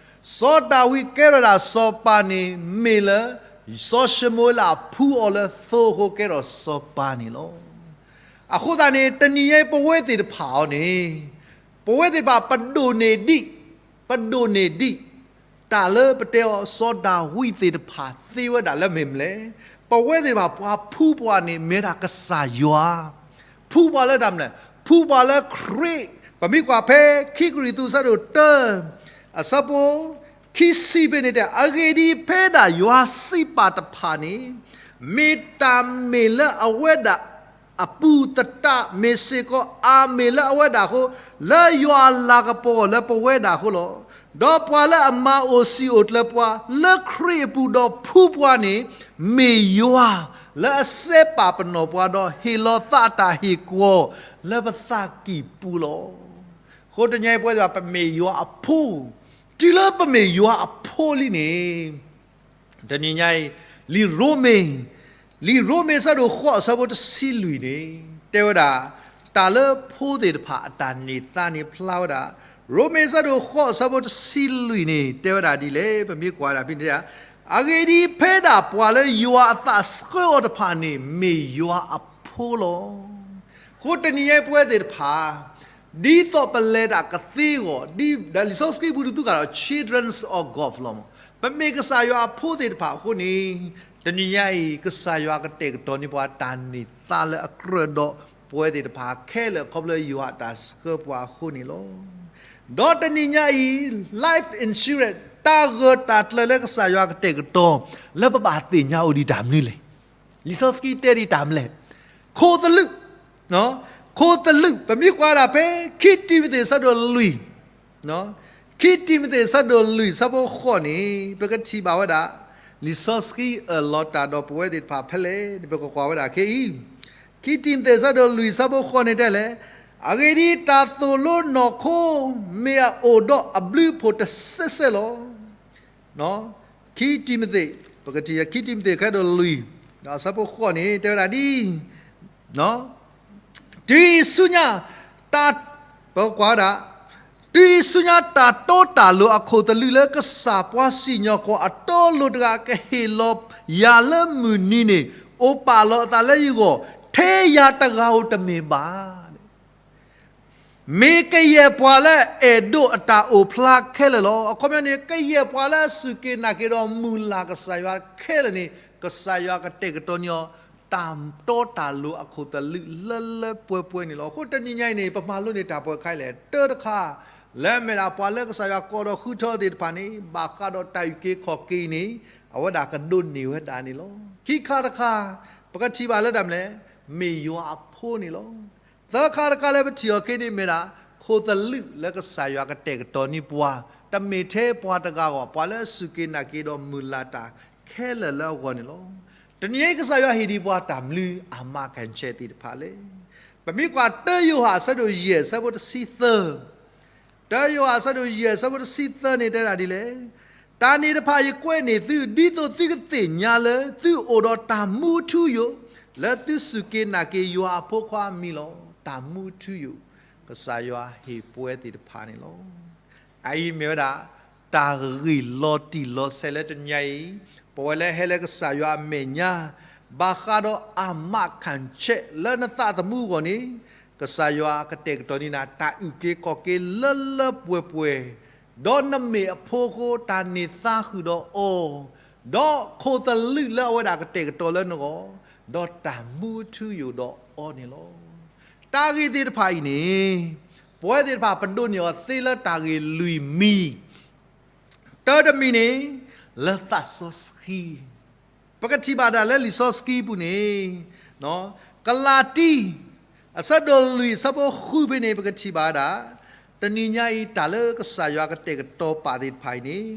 စီၤဒၤဝံးကဲထီၣ်ဒၣ်စီၤပၤန့ၣ် မ့ၢ်လၢ စီၤၡမူၤအ့လးဖှူအီၤလၢသိအဃိ ကဲထီၣ်စီၤပၤန့ၣ်လီၤ. အဃိသတးန့ၣ် တနံၤညါအံၤပဝဲသ့ၣ်တဖၣ်အံၤန့ၣ်, ပဝဲသ့ၣ်တဖၣ်ပဒိးန့ၢ်ဒံး, ပဒိးန့ၢ်ဒံး တၢ်လၢပတဲအီၤ စီၤဒၤဝံးသ့ၣ်တဖၣ်သ့ဝဲဒၣ်လၢမ့ၢ်မနုၤလဲၣ်. ပဝဲသ့ၣ်တဖၣ်ပှၤဖှူပှၤန့ၣ် မ့ၢ်ဒၣ်ကစၢ်ယွၤ, ဖှူပှၤလၢတၢ်မနုၤလဲၣ်, ဖှူပှၤလၢခရံာ်. ပမ့ၢ်ကွၢ်ဖဲ ခံကရံၣ်သူးအဆၢဒိၣ်တၢ အဆၢဖိ ခံဆံဖဲန့ၣ်တဲ, အဂ့ၢ်ဒ်အံၤ ဖဲဒၣ်ယွၤစံးပာ်တဖၣ်န့ၣ်, မ့ၢ်တၢ်မ့ၢ်လၢအဝဲဒၣ်အပူၤသတး, မ့ၢ်စ့ၢ်ကီးအမ့ၢ်လၢအဝဲဒၣ်အဃိ, လၢယွၤအလၤကပီၤလၢပဝဲဒၣ်အဃိလီၤ. ဒီးပှၤလၢအမၤအိၣ်စံာ်အိၣ်ကျၢၤပှၤ လၢခရံာ်အပူၤဒီးဖှူပှၤန့ၣ်, မ့ၢ်ယွၤလၢအစဲပာ်ပနီၣ်ပှၤ ဒီးဟ့ၣ်လီၤသးအတၢ်ဟ့ၣ်ကဝီၤလၢပသးကံၢ်ပူၤလီၤ. အဃိတနံၤအံၤပဝဲသ့ၣ်တဖၣ် ပမ့ၢ်ယွၤအဖိ, တုၤလၢပမ့ၢ်ယွၤအဖိလံန့ၣ် တနံၤညါအံၤ လံာ်ရိမ့ၤ, လံာ်ရိမ့ၤအဆၢဒိၣ်ဃိးအဆၢဖိတဆံလွံၢ်န့ၣ်, တဲဝဲဒၣ်, တၢ်လၢဖိသ့ၣ်တဖၣ်အတၢ်န့ၢ်သါန့ၣ်ဖျါဝဲဒၣ်, ရိမ့ၤအဆၢဒိၣ်ဃိးအဆၢဖိတဆံလွံၢ်န့ၣ် တဲဝဲဒၣ်ဒ်လဲၣ်, ပမ့ၢ်ကွၢ်ဝဲဒၣ်ဖဲန့ၣ်, အဂ့ၢ်ဒ်အံၤ, ဖဲဒၣ်ပှၤလၢယွၤအသးဆှၢအီၤတဖၣ်န့ၣ် မ့ၢ်ယွၤအဖိလီၤ. အဃိတနံၤညါအံၤပဝဲသ့ၣ်တဖၣ် ဒ်သိးပလဲၤတၢ်ကသ့အဂီၢ်, ဒီးလံာ်စီဆှံပူၤဒုးသူၣ်ကးဒီး children of God လီၤ. ပမ့ၢ်ကစၢ်ယွၤအဖိသ့ၣ်တဖၣ်အဃိန့ၣ်, တနံၤညါအံၤ ကစၢ်ယွၤကတဲာ်ကတီၤန့ၢ်ပှၤတၢ်န့ၢ်သါလၢအကြၢးဒီးပဝဲသ့ၣ်တဖၣ်ခဲလၢာ် ခီဖျိယွၤအတၢ်ဆှၢပှၤအဃိန့ၣ်လီၤ. ဒီးတနံၤညါအံၤ life insurance တၢ်ဂၢၢ်တၢ်ကျၢၤလၢကစၢ်ယွၤကတဲာ်ကတီၤ လၢပဘၣ်သ့ၣ်ညါအိၣ်ဒံးတၢ်မနုၤလဲၣ်. လံာ်စီဆှံတဲဒံးတၢ်မနုၤလဲၣ်. ခိၣ်သလုး, ခိၣ်သလုး ပမ့ၢ်ကွၢ်ဒၣ်ဖဲ ခံတံၤမသ့း အဆၢဒိၣ်လွံၢ်, ခံတံၤမသ့း အဆၢဒိၣ်လွံၢ် အဆၢဖိဃိးန့ၣ် ပကထံၣ်ဘၣ်ဝဲဒၣ် လံာ်စီဆှံအၢၣ်လီၤတၢ်ဒီးပဝဲသ့ၣ်တဖၣ်ဖဲလဲၣ်န့ၣ် ပကကွၢ်ဝဲဒၣ်ခဲအံၤ, ခံတံၤမသ့း အဆၢဒိၣ်လွံၢ် အဆၢဖိဃိးန့ၣ်တဲလဲၣ်, အဂ့ၢ်ဒ်အံၤ, တၢ်သိၣ်လိနီၢ်ခိ မ့ၢ်အအိၣ်ဒီးအဘျုးအဖှိၣ်တစဲးစဲးလီၤ. ခံတံၤမသ့း, ပကထံၣ် ခံတံၤမသ့း အဆၢဒိၣ်လွံၢ် ဒီးအဆၢဖိဃိးန့ၣ် တဲဝဲဒၣ်ဒ်အံၤ, တုၤဆူညါ, တၢ်, ပကွၢ်ဝဲဒၣ်, တုၤဆူညါတၢ်တီတၢ်လိၤအခိၣ်သလုးလၢကစၢ်ပှၤစံၣ်ညီၣ်ကွီၢ်အတီအလိၤတဂၤကဟ့ၣ်လီၤယၤလၢမုၢ်နံၤန့ၣ် အိၣ်ပာ်လီၤအသးလၢယဂီၢ်, ထဲယၤတဂၤဧိၤတမ့ၢ်ဘၣ် မ့ၢ်ကယဲၢ်ပှၤလၢအအဲၣ်ဒိးအတၢ်အိၣ်ဖျါခဲလၢာ်လီၤ. အခီပညီန့ၣ် ကယဲၢ်ပှၤလၢအစူၢ်က့ၤနာ်က့ၤဒီးမုၢ်လၢ်ကစၢ်ယွၤခဲလၢာ်န့ၣ် ကစၢ်ယွၤကတဲာ်ကတီၤန့ၢ်အီၤ တၢ်တီတၢ်လိၤအခိၣ်သလုးလၢလၢပှဲၤပှဲၤန့ၣ်လီၤ. အဃိတနံၤညါအံၤန့ၣ် ပမၤလိန့ၢ်တၢ်ပှဲၤခါအံၤလဲၣ်, တၢတခါ လၢအမ့ၢ်ဒၣ်ပှၤလၢကစၢ်ယွၤကိးဒီးဃုထၢသ့ၣ်တဖၣ်န့ၣ် ဘၣ်ဃးဒီးတၢ်အုၣ်က့ၤခီၣ်က့ၤအံၤန့ၣ် အဝဲဒၣ်ကဒိးန့ၢ်ဝဲဒၣ်န့ၣ်လီၤ. ခံခါတခါ ပကထံၣ်ဘၣ်လၢတၢ်မနုၤလဲၣ်, မ့ၢ်ယွၤအဖိန့ၣ်လီၤ. သၢခါတခါလၢပထံၣ်အီၤခဲအံၤန့ၣ်မ့ၢ်ဒၣ် ခိၣ်သလုးလၢကစၢ်ယွၤကတဲာ်ကတီၤန့ၢ်ပှၤ, တမ့ၢ်ထဲပှၤတဂၤဧိၤ, ပှၤလၢအစူၢ်က့ၤနာ်က့ၤဒီးမုၢ်လၢ်တၢ်ခဲလၢာ်လၢအဂီၢ်န့ၣ်လီၤ. တနံၤအံၤကစၢ်ယွၤဟ့ၣ်ဒံးပှၤတၢ်မနုၤအမၤခၣ်ဆဲးသ့ၣ်တဖၣ်လဲၣ်. ပမ့ၢ်ကွၢ်တၢယိၤဟၣ်အဆၢဒိၣ်ယဲၢ်အဆၢဖိတဆံသၢ တၢယိၤဟၣ်အဆၢဒိၣ်ယဲၢ်အဆၢဖိတဆံသၢန့ၣ်တဲဒၣ်ဒ်လဲၣ်, တၢ်န့ၣ်တဖၣ်ယကွဲးန့ၢ်သု ဒ်သိးသုကသ့ၣ်ညါလၢသုအိၣ်ဒီးတၢ်မူအထူအယိာ် လၢသုစူၢ်က့ၤနာ်က့ၤယွၤအဖိခွါအမံၤလီၤ. တၢ်မူအထူအယိာ် ကစၢ်ယွၤဟ့ၣ်ပဝဲသ့ၣ်တဖၣ်န့ၣ်လီၤ. အအံၤမ့ၢ်ဝဲဒၣ် တၢ်ဂ့ၢ်လီၤတံၢ်လီၤဆဲးလၢတနံၤညါအံၤ, ပဝဲလၢဟဲလၢကစၢ်ယွၤအမဲာ်ညါ, ဘၣ်ဃးဒီးအမၤခၣ်ဆဲးလၢနသးသမူအဂီၢ်န့ၣ်, ကစၢ်ယွၤကတဲာ်ကတီၤန့ၢ်နၤ တၢ်အုၣ်က့ၤခီၣ်က့ၤလၢလၢပှဲၤပှဲၤ, ဒီးနမ့ၢ်အဖိအဃိ တၢ်န့ၢ်သါဃုာ်ဒီးအီၤ, ဒီးခိၣ်သလုးလၢအဝဲဒၣ်ကတဲာ်ကတီၤလၢနဂီၢ်, ဒီးတၢ်မူအထူအယိာ်ဒီးအီၤန့ၣ်လီၤ. တၢ်ဂ့ၢ်သ့ၣ်တဖၣ်အံၤန့ၣ်, ပဝဲသ့ၣ်တဖၣ်ပဒိးန့ၢ်အီၤသ့လၢတၢ်ဂ့ၢ်လွံၢ်မံၤ, တၢတမံၤန့ၣ်, လၢသးစီဆှံ ပကထံၣ်ဘၣ်ဒၣ်လၢလံာ်စီဆှံပူၤန့ၣ်, ကလၤတံ, အဆၢဒိၣ်လွံၢ်အဆၢဖိဃုဖဲန့ၣ် ပကထံၣ်ဘၣ်ဒၣ်, တနံၤညါအံၤတၢ်လၢကစၢ်ယွၤကတဲာ်ကတီၤပာ်သ့ၣ်တဖၣ်အံၤန့ၣ်,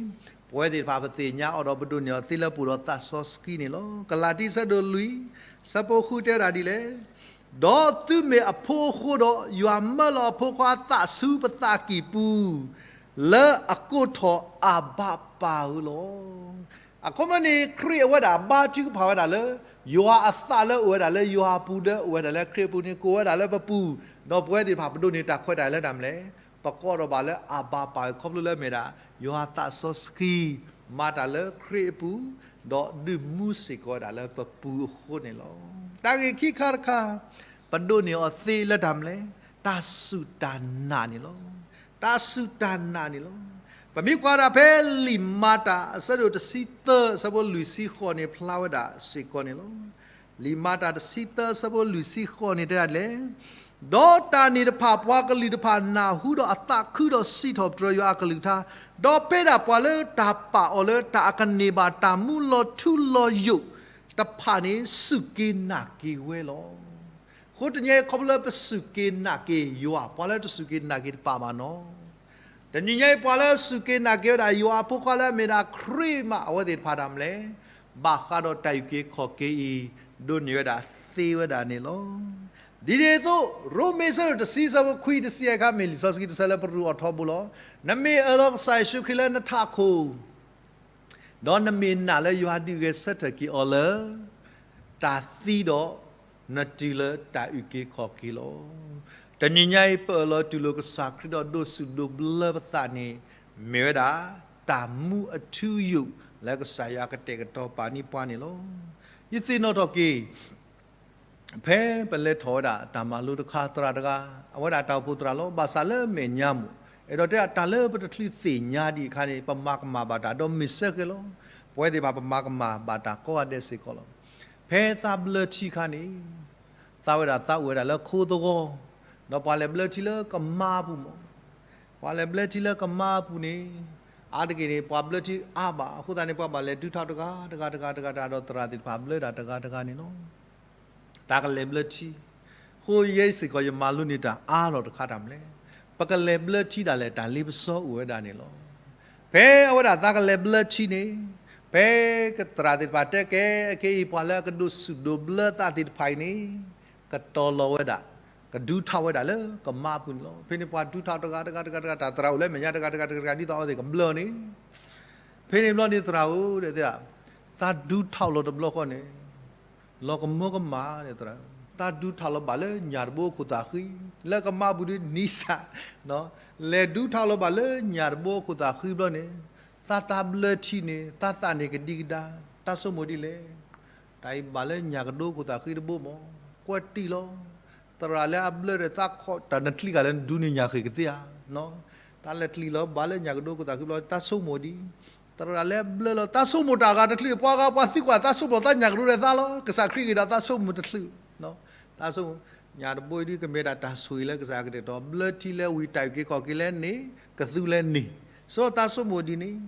ပဝဲသ့ၣ်တဖၣ်ပသ့ၣ်ညါအီၤဒီးပဒိးန့ၢ်အီၤသ့လၢပအိၣ်ဒီးသးစီဆှံန့ၣ်လီၤ. ကလၤတံအဆၢဒိၣ်လွံၢ်, အဆၢဖိဃုတဲဝဲဒၣ်ဒ်လဲၣ်, ဒီးသုမ့ၢ်အဖိအဃိဒီး ယွၤမၢလီၤအဖိခွါအသးဆူပသးကံၢ်ပူၤ, လၢအကိးထီၣ်အၤဘၤပၢ်ဧၢလီၤ. အခီပညီန့ၣ် ခရံာ်အဝဲဒၣ်ဘါထုကဖၣ်ဝဲဒၣ်လၢ ယွၤအသးလၢအိၣ်ဝဲဒၣ်လၢယွၤအပူၤ ဒီးအိၣ်ဝဲဒၣ်လၢခရံာ်အပူၤန့ၣ် ကိးဝဲဒၣ်လၢပပူၤ, ဒီးပဝဲသ့ၣ်တဖၣ်ပဒိးန့ၢ်တၢ်ခွဲးတၢ်ယာ်လၢတၢ်မနုၤလဲၣ်, ပကိးထီၣ်ဘၣ်လၢအၤဘၤပၢ် ခီဖျိလၢမ့ၢ်ဒၣ် ယွၤသးစီဆှံ မၤတၢ်လၢခရံာ်အပူၤ, ဒီးဒုးမူစ့ၢ်ကီးဝဲဒၣ်လၢပပူၤအဃိန့ၣ်လီၤ. တၢ်ဂ့ၢ်ခံခါတခါ, ပဒိးန့ၢ်အီၤသ့လၢတၢ်မနုၤလဲၣ်, တၢ်စူၢ်တၢ်နာ်န့ၣ်လီၤ. တၢ်စူၢ်တၢ်နာ်န့ၣ်လီၤ. ပမ့ၢ်ကွၢ်ဒၣ်ဖဲလံာ်မၤတၢ်အဆၢဒိၣ်တဆံသၢ အဆၢဖိလွံၢ်ဆံဃိးန့ၣ် ဖျါဝဲဒၣ်စ့ၢ်ကီးန့ၣ်လီၤ. လံာ်မၤတၢ်တဆံသၢ အဆၢဖိလွံၢ်ဆံဃိးန့ၣ်တဲဒ်လဲၣ်, ဒီးတၢ်န့ၣ်တဖၣ် ပှၤကလုာ်တဖၣ်နၢ်ဟူဒီးအသးခုဒီးစံးထီၣ်ပတြၢၤယွၤအကလုၢ်ကထါ, ဒီးဖဲဒၣ်ပှၤလၢတၢ်ပာ်အီၤလၢတၢ်အကန့ၢ်ဘၣ်တၢ်မူလီၤထူလီၤယိာ်တဖၣ်န့ၣ် စူၢ်က့ၤနာ်က့ၤဝဲလီၤ. အဃိတနံၤအံၤခီဖျိလၢပစူၢ်က့ၤနာ်က့ၤယွၤ, ပှၤလၢတစူၢ်က့ၤနာ်က့ၤတပာ်ဘၣ်နီၤ. တနံၤညါအံၤပှၤလၢစူၢ်က့ၤနာ်က့ၤဝဲဒၣ်ယွၤအဖိခွါလၢအမ့ၢ်ဒၣ်ခရံာ်မး အဝဲသ့ၣ်တဖၣ်တၢ်မနုၤလဲၣ်, ဘၣ်ဃးဒီးတၢ်အုၣ်က့ၤခီၣ်က့ၤအံၤ ဒိးန့ၢ်ဝဲဒၣ်သ့ဝဲဒၣ်န့ၣ်လီၤ. ဒ်န့ၣ်အသိး ရိမ့ၤအဆၢဒိၣ်တဆံ အဆၢဖိခွံ တဆံယဲၢ်ခါ မ့ၢ်လံာ်စီဆှံတဆၢလၢပရူးအီၤထီဘိလီၤ. နမ့ၢ်အၢၣ်လီၤကစၢ်ယ့ၣ်ၡူးခရံာ်လၢနထးခိၣ် ဒီးနမ့ၢ်နာ်လၢယွၤဒုးဂဲၤဆၢထၢၣ်က့ၤအီၤလၢ တၢ်သံဒီး နတုၤလၢတၢ်အုၣ်က့ၤခီၣ်က့ၤလီၤ. တနံၤညါအံၤ ပအၢၣ်လီၤတူၢ်လိာ်ကစၢ်ခရံာ်ဒီးဒိးဆူၣ်ဒိးဘျၢပသးန့ၣ် မ့ၢ်ဝဲဒၣ် တၢ်မူအထူအယိာ် လၢကစၢ်ယွၤကတဲာ်ကတီၤပာ်န့ၢ်ပှၤန့ၣ်လီၤ. ယသ့ၣ်နီၣ်ထီၣ်က့ၤ ဖဲပလဲၤထီၣ်ဝဲဒၣ်တၢ်မၤလိတခါ သရၣ်တဂၤ အဝဲဒၣ်တၢ်အိၣ်ဖှိၣ်သရၣ်လီၤ. ဘၣ်ဆၣ်လၢမဲာ်ညါမ့ၢ် အဲၣ်ဒိးတဲတၢ်လၢပတချုးသ့ၣ်ညါဒံးအခါန့ၣ် ပမၤကမၣ်ဘၣ်တၢ်ဒီးမ့ၢ်စ့ၢ်ကီးလီၤ. ပဝဲသ့ၣ်တဖၣ်ပမၤကမၣ်ဘၣ်တၢ်ကိးဂၤဒဲးစ့ၢ်ကီးလီၤ. ဖဲသးဘျၢထံအခါန့ၣ် သးဝဲဒၣ်သးအိၣ်ဝဲဒၣ်လၢခိသဝီ ဒီးပှၤလဲၤဘျၢထံလၢကမါအပူၤမ့ၢ် ပှၤလဲၤဘျၢထံလၢကမါအပူၤန့ၣ် အါတက့ၢ်န့ၣ် ပှၤဘျၢထံအါဘၣ်. အဃိသတးန့ၣ် ပှၤဘၣ်လဲၤဒုးထီၣ်တဂၤတဂၤတဂၤတဂၤ ဒီးသရၣ်သ့ၣ်တဖၣ်ဘျၢဒၣ်တဂၤတဂၤန့ၣ်လီၤ. တၢ်ကလဲၤဘျၢထံ အဃိယဲစ့ၢ်ကီး ယမၤလိန့ၢ်တၢ်အါထီၣ်တခါတၢ်မနုၤလဲၣ်, ပကလဲၤဘျၢထံဒၣ်လဲာ် တၢ်လ့ပစီအိၣ်ဝဲဒၣ်န့ၣ်လီၤ. ဖဲအဝဲဒၣ်သးကလဲၤဘျၢထံန့ၣ် ဖဲသရၣ်သ့ၣ်တဖၣ်တဲကဲ အခဲအံၤ ပှၤလၢအကဒိးဆူၣ်ဒိးဘျၢသးသ့ၣ်တဖၣ်အံၤန့ၣ် ကတီၤလီၤဝဲဒၣ် ကဒုးထီၣ်ဝဲဒၣ်လၢကမါအပူၤန့ၣ်လီၤ. ဖဲန့ၣ်ပှၤဒုးထီၣ်တဂၤတဂၤတဂၤတဂၤ တၢ်သရၣ်အိၣ်လၢမဲာ်ညါတဂၤတဂၤတဂၤတဂၤ ဒ်သိးအဝဲသ့ၣ်ကဘျၢန့ၣ် ဖဲန့ၣ်ဘျီန့ၣ်သရၣ်ဧၢ တဲ သးဒုးထီၣ်လီၤတဘျီဃီန့ၣ် လီၤကမၢကမၣ်န့ၣ်သရၣ်, သးဒုးထီၣ်လီၤဘၣ်လၢညၣ်တဘိအခိၣ်သးဃံ, လၢကမါပူၤဒ်နံၣ်စၢ်, လဲၤဒုးထီၣ်လီၤဘၣ်လၢညၣ်တဘိအခိၣ်သးဃံဘျီန့ၣ်, သးတၢ်ဘျၢထံန့ၣ် သးသးန့ၣ်ကဒံကဒါ, သးဆိကမိၣ်ဒ်လဲၣ်, တၢ်အံၤဘၣ်လၢညၣ်ကဒိအခိၣ်သးဃံတဘိမး, ကွၢ်တံၢ်လီၤ သရၣ်လၢအဘျၢဒီးသးခီၣ်တၢ်နချံကၤလၢနဒုးန့ၢ်ညၣ်ဃ့ၢ်ကသ့ဧါ, တၢ်လဲၤချံလီၤဘၣ်လၢညၣ်ကဒိအခိၣ်သးဃံဘျီ သးဆိကမိၣ်ဒ်, သရၣ်လၢအဘျၢလီၤ သးဆိကမိၣ်တၢ်ဂၤတချုး ပှၤဂၤပှၤသံကွၢ်သးဆိကမိၣ်သးညၣ်ကဒိဒီးသးလီၤ, ကစၢ်ခရံာ်ဂ့ၤဒီးသးဆိကမိၣ်တချုး, သးဆိကမိၣ်, ညၣ်တဘိအံၤဒ်ကမ့ၢ်ဒၣ်တၢ်ဆိၣ်ဂ့ၤလၢကစၢ်ကတဲာ်ကတီၤ ဘျၢထံလၢဝံၤတၢ်အုၣ်က့ၤခီၣ်က့ၤလၢန့ၣ် ကသူလၢန့ၣ်, ဆိသးဆိကမိၣ်ဒ်န့ၣ်,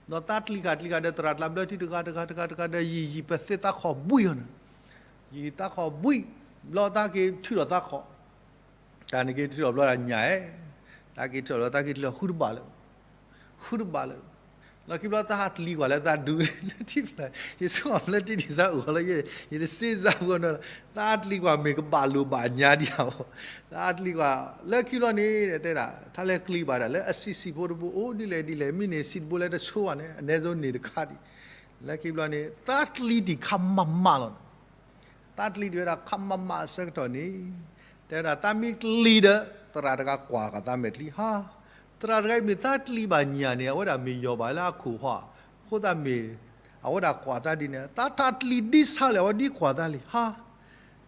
ဒီးသးချံကၤချံကၤဒီးသရၣ်တၢ်ဘျၢထံတဂၤတဂၤတဂၤတဂၤဒီး ယံာ်ယံာ်ပသ့သးခီၣ်ဘှံးအီၤန့ၣ် ယံာ်သးခီၣ်ဘှံး, ဘျီသးက့ၤထုးထီၣ်သးခီၣ်, တၢ်န့ၣ်က့ၤထုးထီၣ်ဘျီတၢ်ညၣ်ဧဲ, သးက့ၤထုးထီၣ်ဘျီသးက့ၤထုးထီၣ်ဃုတဘၣ်လၢၤ, ဃုတဘၣ်လၢၤ, လီၢ်ခံဘျီသးဟးတျံၤကွၢ်လၢသးဒူလၢထံဖျၢၣ်, ယဆိကမိၣ်လၢထံဒံးသးအိၣ်လီၤ, ယတစ့စးပူၤနီၤ, သးတျံၤကွၢ်မ့ၢ်ကဘၣ်လိာ်ဘၣ်ညါဒံးဧါ, သးတျံၤကွၢ်, လၢခံဘျီန့ၣ် တဲဒၣ် သးလဲၤကျံၤဘၣ်ဒၣ်လၢအဆံးဆံးဖိတဘိ အိၣ်ဒ်လဲၣ်ဒ်လဲၣ် မ့ၢ်န့ၢ်ဆံးတဘိလၢတဆိဘၣ်န့ၣ် အနည်းဆုံးန့ၢ်တခါဒံး, လၢခံဘျီန့ၣ် သးတျံၤတံၢ်ခးမးမးလီၤန့ၣ် သးတျံၤတံၢ်ဝဲဒၣ်ခးမးမးအဆၢကတီၢ်န့ၣ်, တဲဝဲဒၣ်သးမ့ၢ်တျံၤဒီး သရၣ်တဂၤကွၢ်ဃာ်သးမဲာ်ချံ, ဟါ, သရၣ်တဂၤအံၤမ့ၢ်သးတျံၤဘၣ်ညၣ်န့ၣ် အဝဲဒၣ်မ့ၢ်ယီၢ်ဘၣ်လၢအခိၣ်ဟီ, အဃိသတးမ့ၢ် အဝဲဒၣ်ကွၢ်သးဒ်န့ၣ် သးထးတျံၤဒ်ဆါလဲၣ် အဝဲဒ်ကွၢ်သးလံ, ဟါ,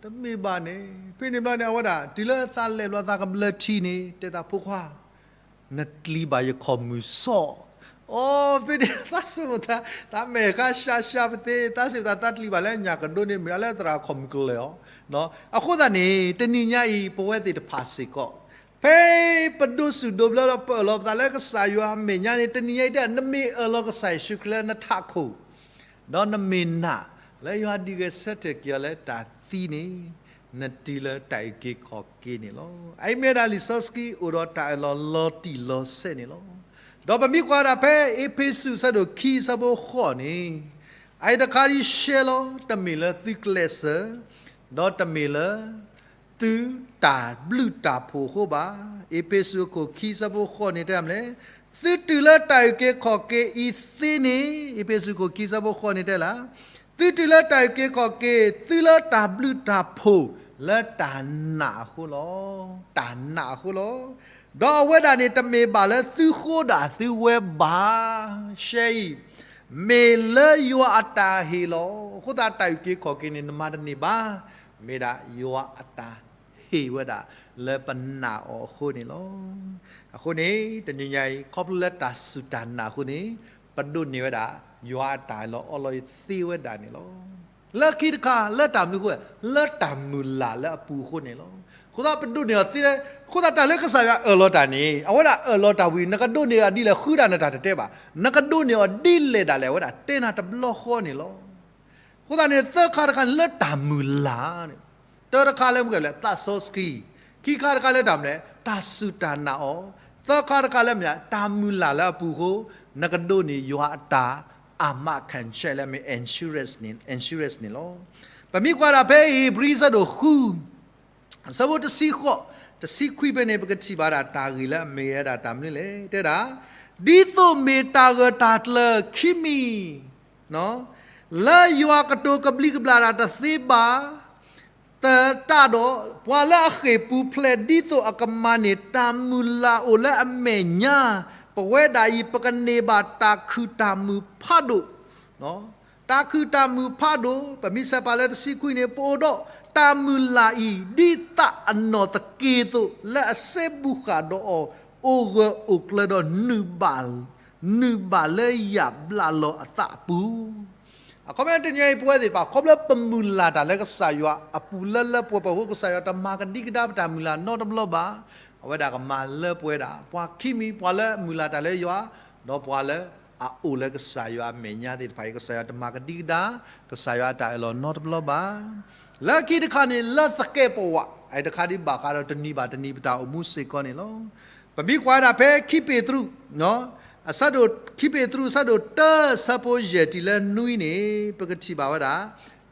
တမ့ၢ်ဘၣ်န့ၣ်, ဖဲန့ၣ်ဘျီန့ၣ် အဝဲဒၣ် တုၤလၢသးလဲၤဘျီသးကဘျၢထံန့ၣ် တဲသးဖိခွါ နတျံၤဘၣ်ယခီၣ်မုၢ်စီၣ်, အိ ဖဲန့ၣ် သးဆိကမိၣ်သး သးမဲာ်ဃါရှါရှါပသ့ သးစံးသး သးတျံၤဘၣ်လၢညၣ်ကဒိန့ၣ် မ့ၢ်အလၢသရၣ်ခီၣ်မုၢ်ကလၢာ်အီၤ, အဃိသတးန့ၣ် တနံၤညါအံၤ ပဝဲသ့ၣ်တဖၣ်စ့ၢ်ကီး ဖဲပဒိးဆူၣ်ဒိးဘျၢဒီး ပအၢၣ်လီၤပသးလၢကစၢ်ယွၤအမဲာ်ညါန့ၣ် တနံၤညါအံၤ နမ့ၢ်အၢၣ်လီၤကစၢ်ယ့ၣ်ၡူးခရံာ်လၢနထးခိၣ် ဒီးနမ့ၢ်နာ် လၢယွၤဒုးဂဲၤဆၢထၢၣ်က့ၤအီၤလၢတၢ်သံန့ၣ် နတုၤလၢတၢ်အုၣ်က့ၤခီၣ်က့ၤန့ၣ်လီၤ. အအံၤမ့ၢ်ဝဲဒၣ်လံာ်စီဆှံ အိၣ်ဒီးတၢ်အၢၣ်လီၤလီၤတံၢ်လီၤဆဲးန့ၣ်လီၤ. ဒီးပမ့ၢ်ကွၢ်ဒၣ်ဖဲအ့းဖ့းစူးအဆၢဒိၣ်ခံအဆၢဖိဃိးန့ၣ်, အအံၤတခါဒ်ရှဲလီၤ တမ့ၢ်လၢသုကျဲးစၢး, ဒီးတမ့ၢ်လၢ သုတၢ်ဘျုးတၢ်ဖှိၣ်အဃိဘၣ်. အ့းဖ့းစူးအခိၣ်ခံအဆၢဖိဃိးန့ၣ်တဲမနုၤလဲၣ်, သုတုၤလၢတၢ်အုၣ်က့ၤခီၣ်က့ၤအံၤသ့န့ၣ်, အ့းဖ့းစူးအခိၣ်ခံအဆၢဖိဃိးန့ၣ်တဲလၢ, သုတုၤလၢတၢ်အုၣ်က့ၤခီၣ်က့ၤ သုလၢတၢ်ဘျုးတၢ်ဖှိၣ်လၢတၢ်နာ်အဃိလီၤ. တၢ်နာ်အဃိလီၤ. ဒီးအဝဲဒၣ်န့ၣ် တမ့ၢ်ဘၣ်လၢသုဃိဒၣ်သုဝဲဘၣ်. ရှဲအံၤ မ့ၢ်လၢယွၤအတၢ်ဟ့ၣ်လီၤ. အဃိသတးတၢ်အုၣ်က့ၤခီၣ်က့ၤန့ၣ် နမၤတန့ၢ်ဘၣ်. မ့ၢ်ဒၣ်ယွၤအတၢ်ဟ့ၣ်ဝဲဒၣ်လၢပနာ်အီၤအဃိန့ၣ်လီၤ. အဃိန့ၣ် တနံၤညါအံၤ ခီဖျိလၢတၢ်စူၢ်တၢ်နာ်အဃိန့ၣ် ပဒိးန့ၢ်ဝဲဒၣ် ယွၤအတၢ်အၢၣ်လီၤအီလီၤအံၤသ့ဝဲဒၣ်န့ၣ်လီၤ. လၢခံတခါ လၢတၢ်မနုၤအဃိ, လၢတၢ်မုၢ်လၢ်လၢအပူၤအဃိန့ၣ်လီၤ. အဃိသတးပဒိးန့ၢ်အီၤသ့, အဃိသတးတၢ်လၢကစၢ်ယွၤအၢၣ်လီၤတၢ်န့ၣ် အဝဲဒၣ်အၢၣ်လီၤတၢ်ဝံၤ နကဒိးန့ၢ်အီၤဒ်လဲၣ်ဃုဒၣ်နတၢ်တတဲဘၣ်. နကဒိးန့ၢ်အီၤဒ်လဲၣ်ဒၣ်လဲာ် အဝဲဒၣ်တဲနၤတဘျီဃီန့ၣ်လီၤ. အဃိသတးန့ၣ် သၢခါတခါန့ၣ် လၢတၢ်မုၢ်လၢ်န့ၣ်, တၢတခါလၢမနုၤလဲၣ် သးစီဆှံ, ခံခါတခါလၢတၢ်မနုၤလဲၣ် တၢ်စူၢ်တၢ်နာ်အီၤ, သၢခါတခါလၢမနုၤလဲၣ် တၢ်မုၢ်လၢ်လၢအပူၤအဃိ နကဒိးန့ၢ်ယွၤအတၢ် အာမခံချက် လၢအမ့ၢ် assurance န့ၣ်, assurance န့ၣ်လီၤ. ပမ့ၢ်ကွၢ်ဒၣ်ဖဲဧ့ၤဘြံၤအဆၢဒိၣ်ဃု အဆၢဖိတဆံဃိး, တဆံခွံဖဲန့ၣ် ပကထံၣ်ဘၣ်ဒၣ်တၢ်ဂ့ၢ်လၢအမ့ၢ်ဝဲဒၣ်တၢ်မနုၤလဲၣ် တဲဒၣ်, ဒ်သိးမ့ၢ်တၢ်ဂၢၢ်တၢ်ကျၢၤခံမံၤ လၢယွၤကတိၤကဘျံးကဘျၣ်တၢ်တသ့ဘၣ်, သတးဒီး ပှၤလၢအဃ့ၢ်ပူၤဖျဲးဒ်သိးအကမၤန့ၢ်တၢ်မုၢ်လၢ်အိၣ်လၢအမဲာ်ညါ, ပဝဲဒၣ်အံၤ ပကန့ၢ်ဘၣ်တၢ်ခုၣ်တၢ်မုာ်ဖးဒိၣ်, တၢ်ခုၣ်တၢ်မုာ်ဖးဒိၣ်, ပမ့ၢ်ဆဲးပာ်လၢတဆံခွံန့ၣ် ပအိၣ်ဒီးတၢ်မုၢ်လၢ်အံၤ ဒ်သးအနီၢ်သက့ၢ်အသိး လၢအစဲဘူးဃာ်ဒီးအီၤ အိၣ်ဂၢၢ်အိၣ်ကျၢၤဒီး နုာ်ဘၣ်လၢယၢ်ဘျးလီၤအသးအပူၤ. အခီပညီတနံၤအံၤ ပဝဲသ့ၣ်တဖၣ် ခီဖျိပမုၢ်လၢ်တၢ်လၢကစၢ်ယွၤအပူၤလၢလၢပှဲၤပှဲၤအဃိ ကစၢ်ယွၤတမၤကဒံကဒါပတၢ်မုၢ်လၢ်နီတဘျီဘၣ်. အဝဲဒၣ်ကမၤလၢပှဲၤဒၣ် ပှၤခံမံၤ ပှၤလၢအမုၢ်လၢ်တၢ်လၢယွၤ, ဒီးပှၤလၢအအိၣ်လၢကစၢ်ယွၤအမဲာ်ညါသ့ၣ်တဖၣ်အံၤ ကစၢ်ယွၤတမၤကဒံကဒါ, ကစၢ်ယွၤအတၢ်အၢၣ်လီၤနီတဘျီဘၣ်. လၢခံတခါန့ၣ် လၢသကဲးပဝး အတခါဒ်ဘၣ်ဃးဒီးတနံၤဘၣ်တနံၤပတၢ်အိၣ်မူစ့ၢ်ကီးန့ၣ်လီၤ. ပမ့ၢ်ကွၢ်ဝဲဒၣ်ဖဲခံပ့းတရူး, အဆၢဒိၣ် ခံပ့းတရူးအဆၢဒိၣ်တၢ အဆၢဖိယဲၢ်တုၤလၢနွံန့ၣ် ပကထံၣ်ဘၣ်ဝဲဒၣ်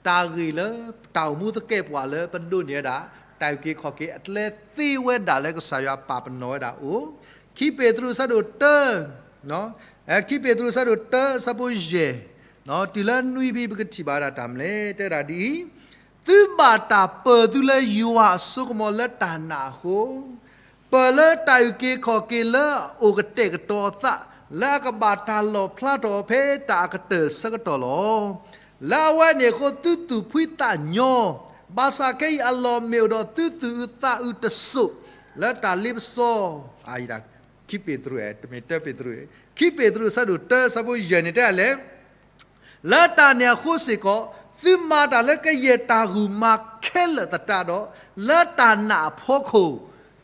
တၢ်ဂ့ၢ်လၢတၢ်အိၣ်မူသကဲးပဝးလၢပဒိးန့ၢ်ဝဲဒၣ် တၢ်အုၣ်က့ၤခီၣ်က့ၤအကျဲသ့ဝဲဒၣ်လၢကစၢ်ယွၤပာ်ပနီၣ်ဝဲဒၣ်အိၣ်, ခံပ့းတရူးအဆၢဒိၣ်တၢ ခံပ့းတရူးအဆၢဒိၣ်တၢ အဆၢဖိယဲၢ် တုၤလၢနွံဖဲ ပကထံၣ်ဘၣ်ဝဲဒၣ်တၢ်မနုၤလဲၣ် တဲဒၣ်ဒ်အံၤ, သုဘၣ်တၢ်ပၢၤသုလၢယွၤအစိကမီၤလၢတၢ်နာ်အဃိ, ပၢၤလၢတၢ်အုၣ်က့ၤခီၣ်က့ၤလၢအအိၣ်ကတဲာ်ကတီၤအသး လၢအကဘၣ်တၢ်လီၣ်ဖျါထီၣ်ဖဲတၢ်အကတၢၢ်ဆၢကတီၢ်လီၤ. လၢအဝဲန့ၣ်အဃိသုသူၣ်ဖှံသးညီ, ဘၣ်ဆၣ်ခဲအံၤအလီၢ်မ့ၢ်အိၣ်ဒီးသုသူၣ်အုးသးအုးတစိၢ် လၢတၢ်လ့ပစီ, ခံပ့းတရူး တမ့ၢ်တၢပ့းတရူး, ခံပ့းတရူးအဆၢဒိၣ်တၢ အဆၢဖိယဲၢ်န့ၣ်တဲလဲၣ် လၢတၢ်န့ၣ်အဃိစ့ၢ်ကီး သုမၤတၢ်လၢကယဲၢ်တၢ်ဂုာ်မၤခဲလၢာ်သတးဒီး, လၢတၢ်နာ်အဖီခိၣ်,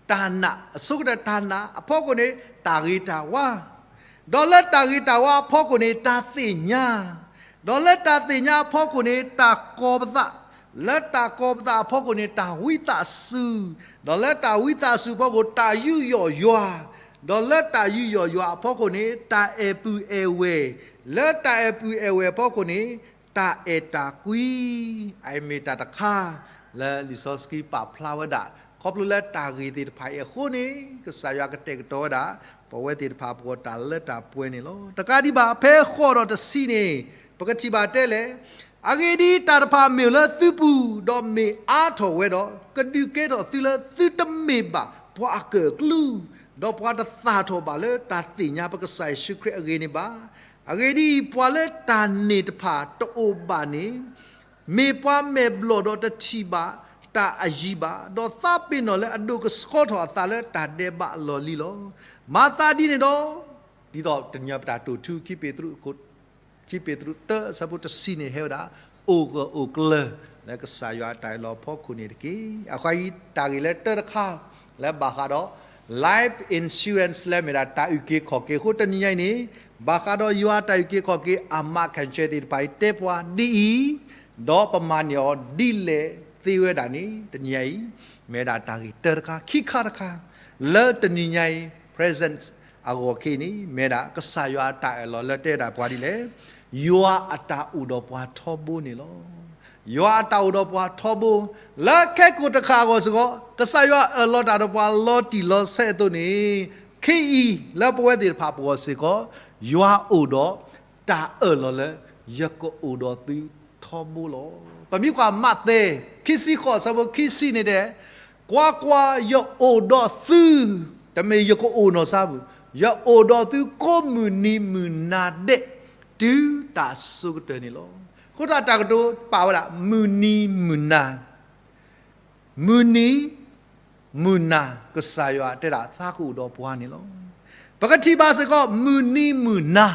တၢ်နာ်အဆိကတၢၢ်တၢ်နာ်အဖီခိၣ်န့ၣ် တၢ်ဂ့ၤတၢ်ဝါ, ဒီးလၢတၢ်ဂ့ၤတၢ်ဝါအဖီခိၣ်န့ၣ် တၢ်သ့ၣ်ညါ, ဒီးလၢတၢ်သ့ၣ်ညါအဖီခိၣ်န့ၣ် တၢ်ကီၤပသး, လၢတၢ်ကီၤပသးအဖီခိၣ်န့ၣ် တၢ်ဝံသးစူၤ, ဒီးလၢတၢ်ဝံသးစူၤအဖီခိၣ် တၢ်ယူးယီၣ်ယွၤ, ဒီးလၢတၢ်ယူးယီၣ်ယွၤအဖီခိၣ်န့ၣ် တၢ်အဲၣ်ပုၢ်အဲၣ်ဝဲၢ်, လၢတၢ်အဲၣ်ပုၢ်အဲၣ်ဝဲၢ်အဖီခိၣ်န့ၣ် တၢ်အဲၣ်တၢ်ကွံ, အအံၤမ့ၢ်တၢ်တခါ လၢလံာ်စီဆှံပာ်ဖျါဝဲဒၣ် ခီဖျိလၢတၢ်ဂ့ၢ်သ့ၣ်တဖၣ်အံၤအဃိန့ၣ် ကစၢ်ယွၤကတဲာ်ကတီၤဝဲဒၣ် ပဝဲသ့ၣ်တဖၣ်အပူၤတၢ်လၢတၢ်ပှဲၤန့ၣ်လီၤ. တကးဒံးဘၣ် ဖဲဃိးဒီးတဆံန့ၣ် ပကထံၣ်ဘၣ်တဲလဲၣ်, အဂ့ၢ်ဒ်အံၤ တၢ်တဖၣ်မ့ၢ်အိၣ်လၢသုပူၤ ဒီးမ့ၢ်အါထီၣ်ဝဲဒီး ကဒုးကဲထီၣ်သုလၢသုတမ့ၢ်ဘၣ်ပှၤအကၢၣ်အကျူ ဒီးပှၤတသၣ်ထီၣ်ဘၣ်လၢတၢ်သ့ၣ်ညါပကစၢ်ယ့ၣ်ၡူးခရံာ်အဂ့ၢ်န့ၣ်ဘၣ်. အဂ့ၢ်ဒ်အံၤ, ပှၤလၢတၢ်န့ၣ်တဖၣ်တအိၣ်ဘၣ်န့ၣ် မ့ၢ်ပှၤမဲာ်ဘျီၣ်ဒီးတထံၣ်ဘၣ်တၢ်အယံၤဘၣ်, ဒီးသးပ့ၤနီၣ်လၢအဒိၣ်ကဆှီထီၣ်အသးလၢတၢ်ဒဲးဘးအလီၢ်လံၤလီၤ. မၤသးဒ်န့ၣ်ဒီး, ဒ်သိးတနံၤပတၢ်တိာ်ထူ ခံပ့းတရူး ခံပ့းတရူးတၢ အဆၢဖိတဆံန့ၣ်ဟဲဝဲဒၣ် အိၣ်ဂၢၢ်အိၣ်ကျၢၤ လၢကစၢ်ယွၤအတၢ်အၢၣ်လီၤအဖီခိၣ်န့ၣ်တက့ၢ်. အဃိအံၤ တၢ်ဂ့ၢ်လၢတၢတခါ လၢဘၣ်ဃးဒီး life insurance လၢမ့ၢ်ဒၣ်တၢ်အုၣ်က့ၤခီၣ်က့ၤအဃိ တနံၤညါအံၤန့ၣ် ဘၣ်ဃးဒီးယွၤအတၢ်အုၣ်က့ၤခီၣ်က့ၤအမၤခၣ်စဲသ့ၣ်တဖၣ်အံၤ တဲပှၤဒ်အံၤ, ဒီးပမၤန့ၢ်အီၤဒ်လဲၣ်သ့ဝဲဒၣ်န့ၣ် တနံၤညါအံၤ မ့ၢ်ဝဲဒၣ်တၢ်ဂ့ၢ်တၢတခါ ခံခါတခါ လၢတနံၤညါအံၤ present အဂီၢ်ခဲအံၤန့ၣ် မ့ၢ်ဝဲဒၣ်ကစၢ်ယွၤအတၢ်အၢၣ်လီၤလၢတဲဝဲဒၣ်ပှၤဒ်လဲၣ်, ယွၤအတၢ်အိၣ်ဒီးပှၤထီဘိန့ၣ်လီၤ. ယွၤအတၢ်အိၣ်ဒီးပှၤထီဘိ, လၢခဲကိာ်တဃၣ်အဂီၢ်စ့ၢ်ကီး ကစၢ်ယွၤအၢၣ်လီၤတၢ်ဒီးပှၤလီၤတံၢ်လီၤဆဲးအသိးန့ၣ်, ခဲအံၤလၢပဝဲသ့ၣ်တဖၣ်ပဂီၢ်စ့ၢ်ကီး ယွၤအိၣ်ဒီးတၢ်အၢၣ်လီၤလၢ ယကအိၣ်ဒီးသုထီဘိလီၤ. ပမ့ၢ်ကွၢ်မးသဲ ခံဆံဃိး အဆၢဖိခံဆံန့ၣ်တဲ, ကွၢ်ကွၢ်, ယအိၣ်ဒီးသု, တမ့ၢ်ယကအိၣ်နီၢ်ဆါဘၣ်, ယအိၣ်ဒီးသုကိးမုၢ်နံၤမုၢ်နၤဒဲး တုၤတၢ်ဆိကတၢၢ်န့ၣ်လီၤ. အဃိသတးတၢ်ကတိၤပာ်ဝဲဒၣ် မုၢ်နံၤမုၢ်နၤ မုၢ်နံၤမုၢ်နၤ ကစၢ်ယွၤတဲဒၣ်သးကအိၣ်ဒီးပှၤန့ၣ်လီၤ. ပကထံၣ်ဘၣ်စ့ၢ်ကီး မုၢ်နံၤမုၢ်နၤ,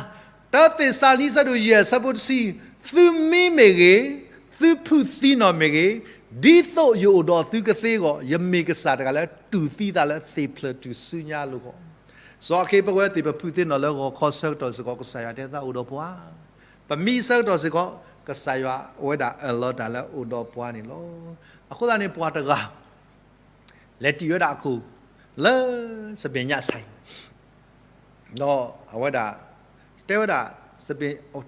တၢသ့းစၤလနံ အဆၢဒိၣ်ယဲၢ် အဆၢဖိတဆံ, သုမံမ့ၢ်ဂ့ၤ, သုဖုၣ်သံနီၣ်မ့ၢ်ဂ့ၤ, ဒ်သိးယအိၣ်ဒီးသုကသ့အဂီၢ်, ယမ့ၢ်ကစၢ်တဂၤလၢတူၢ်သံသးလၢသ့ၣ်ဖျၢၣ်တူၢ်စုညါအလိၤအဂီၢ်. စီၤအၤခ့ ပဝဲသ့ၣ်ပဖုၣ်သံနီၣ်လၢဂီၤခီဆၢကတီၢ်စ့ၢ်ကီး ကစၢ်ယွၤတဲသးအိၣ်ဒီးပှၤ, ပမံအဆၢကတီၢ်စ့ၢ်ကီး ကစၢ်ယွၤအဝဲဒၣ်အၢၣ်လီၤတၢ်လၢအိၣ်ဒီးပှၤန့ၣ်လီၤ. အဃိသတးန့ၣ် ပှၤတဂၤ လဲၤတံၢ်ဝဲဒၣ်အခိၣ် လၢစပံးညၣ်ဆဲး ဒီးအဝဲဒၣ် တဲဝဲဒၣ်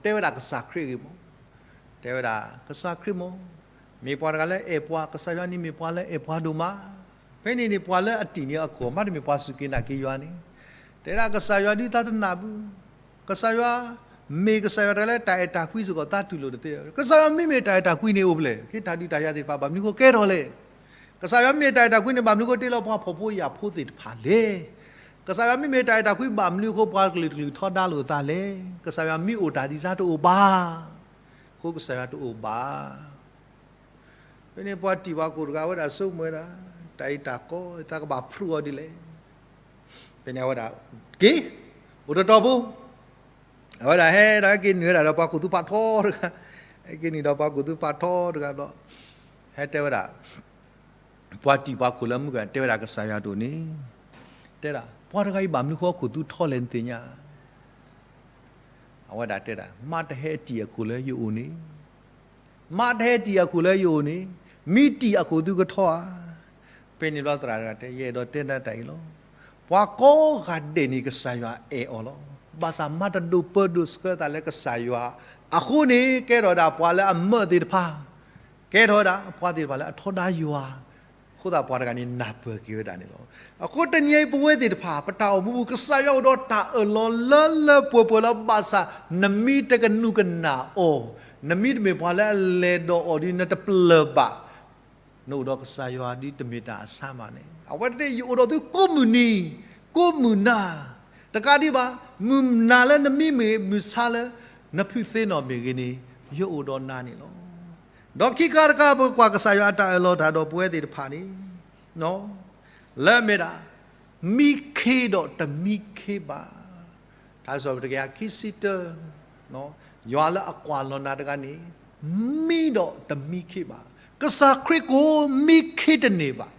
တဲဝဲဒၣ်ကစၢ်ခရံာ်ဂ့ၢ်မး, တဲဝဲဒၣ် ကစၢ်ခရံာ်မး မ့ၢ်ပှၤတဂၤလၢအဲၣ်ပှၤ, ကစၢ်ယွၤန့ၣ်မ့ၢ်ပှၤလၢအဲၣ်ပှၤဒိၣ်မး. ဖဲန့ၣ်န့ၣ် ပှၤလၢအတံၢ်န့ၣ်အခိၣ် မ့တမ့ၢ်ပှၤစူၢ်က့ၤနာ်က့ၤယွၤန့ၣ် တဲဒၣ်ကစၢ်ယွၤဒုးသးတနၢ်ဘၣ်, ကစၢ်ယွၤ မ့ၢ်ကစၢ်ယွၤတဂၤလၢတၢ်အဲၣ်တၢ်ကွံစ့ၢ်ကီး သးတူၢ်လိာ်တသ့. ကစၢ်ယွၤမ့မ့ၢ်တၢ်အဲၣ်တၢ်ကွံန့ၣ်အိၣ်ဖဲလဲၣ်, က့ၤတၢ်ဒုးတၢ်ယၤသ့ၣ်တဖၣ် ဘၣ်မနုၤဃိကဲထီၣ်လဲၣ်. ကစၢ်ယွၤမ့ၢ်တၢ်အဲၣ်တၢ်ကွံန့ၣ် ဘၣ်မနုၤဃိတ့လီၤပှၤဖှီၣ်ဖိယာ်ဖိသ့ၣ်တဖၣ်လဲၣ်. ကစၢ်ယွၤမ့မ့ၢ်တၢ်အဲၣ်တၢ်ကွံ ဘၣ်မနုၤဃိပှၤကလုာ်တကလုာ်ထီဒါလိာ်အသးလဲၣ်. ကစၢ်ယွၤမ့ၢ်အိၣ်တၢ်ဒ်စါတအိၣ်ဘၣ်. အဃိကစၢ်ယွၤတအိၣ်ဘၣ်. ဖဲန့ၣ်ပှၤတံာ်ပှၤခိၣ်တဂၤ အဝဲဒၣ်ဆိကမိၣ်ဝဲဒၣ်, တၢ်အံၤတၢ်ကီ တၢ်ကဘၣ်ဖျိအီၤဒ်လဲၣ်. ဖဲန့ၣ်အဝဲဒၣ် က့ၤ အိၣ်တတီၤဖိ, အဝဲဒၣ်ဟဲဒီးဟဲက့ၤနုာ်ဝဲဒၣ်ဒီးပှၤခိၣ်သူဖးထီတဂၤ, ဟဲက့ၤနုာ်ဒီးပှၤခိၣ်သူဖးထီတဂၤဘျီ, ဟဲတဲဝဲဒၣ် ပှၤတံာ်ပှၤခိၣ်လၢမုၢ်ကတဲဝဲဒၣ်ကစၢ်ယွၤတအိၣ်န့ၣ်, တဲဒၣ် ပှၤတဂၤအံၤဘၣ်မနုၤဃိခိၣ်သူထီလဲၣ်နသ့ၣ်ညါ. အဝဲဒၣ်တဲဒၣ် မ့ၢ်တဟဲတံာ်အခိၣ်လၢယအိၣ်န့ၣ်, မ့ၢ်တဟဲတံာ်အခိၣ်လၢယအိၣ်န့ၣ်, မ့ၢ်တံာ်အခိၣ်သူကထီဧါ. ဖဲန့ၣ်ဘျီသရၣ်တဂၤတဲ ယအဲၣ်ဒိးတဲနၤတၢ်အံၤလီၤ. ပှၤကိးဂၤဒဲးန့ၣ် ကစၢ်ယွၤအဲၣ်အီၤလီၤ. ဘၣ်ဆၣ်မ့ၢ်တဒိးပၢဒိးဆှၢသးလၢကစၢ်ယွၤအဃိန့ၣ် ကဲထီၣ်ဝဲဒၣ်ပှၤလၢအမၢသ့ၣ်တဖၣ်, ကဲထီၣ်ဝဲဒၣ်ပှၤသ့ၣ်တဖၣ်လၢအထီဒါယွၤ, အဃိသတးပှၤတဂၤန့ၣ်နၢ်ပၢၢ်က့ၤဝဲဒၣ်န့ၣ်လီၤ. အဃိတနံၤအံၤပဝဲသ့ၣ်တဖၣ် ပတၢ်အိၣ်မူပူၤ ကစၢ်ယွၤအိၣ်ဒီးတၢ်အၢၣ်လီၤလၢလၢပှဲၤပှဲၤလီၤ. ဘၣ်ဆၣ် နမ့ၢ်တကနူးကနၣ်အီၤ, နမ့ၢ်တမ့ၢ်ပှၤလၢအလဲၤဒီးအီၤဒီးနတပျၢၤဘၣ်, နအိၣ်ဒီးကစၢ်ယွၤဒ်တမ့ၢ်တၢ်အဆါမးန့ၣ်, အဝဲတသ့ၣ် ယအိၣ်ဒီးသုကိးမုၢ်နံၤ, ကိးမုၢ်နၤ, တကးဒံးဘၣ်, မုၢ်နၤလၢနမံမ့ၢ်ဂ့ၤ မုၢ်ဆါလၢနဖုသ့ၣ်နီၣ်မ့ၢ်ဂ့ၤန့ၣ်, ယအိၣ်ဒီးနၤန့ၣ်လီၤ. ဒီးခံခါတခါ ပကွၢ်ကစၢ်ယွၤအတၢ်အၢၣ်လီၤတၢ်ဒီးပဝဲသ့ၣ်တဖၣ်န့ၣ်, လၢအမ့ၢ်ဒၣ် မံခ့ဒီးတမံခ့ဘၣ်. ထါစံးပတြၢၤခံဆံတၢ, ယွၤလၢအကွၢ်လီၤနၤတဂၤန့ၣ် မံဒီးတမံခ့ဘၣ်. ကစၢ်ခရံာ်ကိးမံခ့တန့ၢ်ဘၣ်.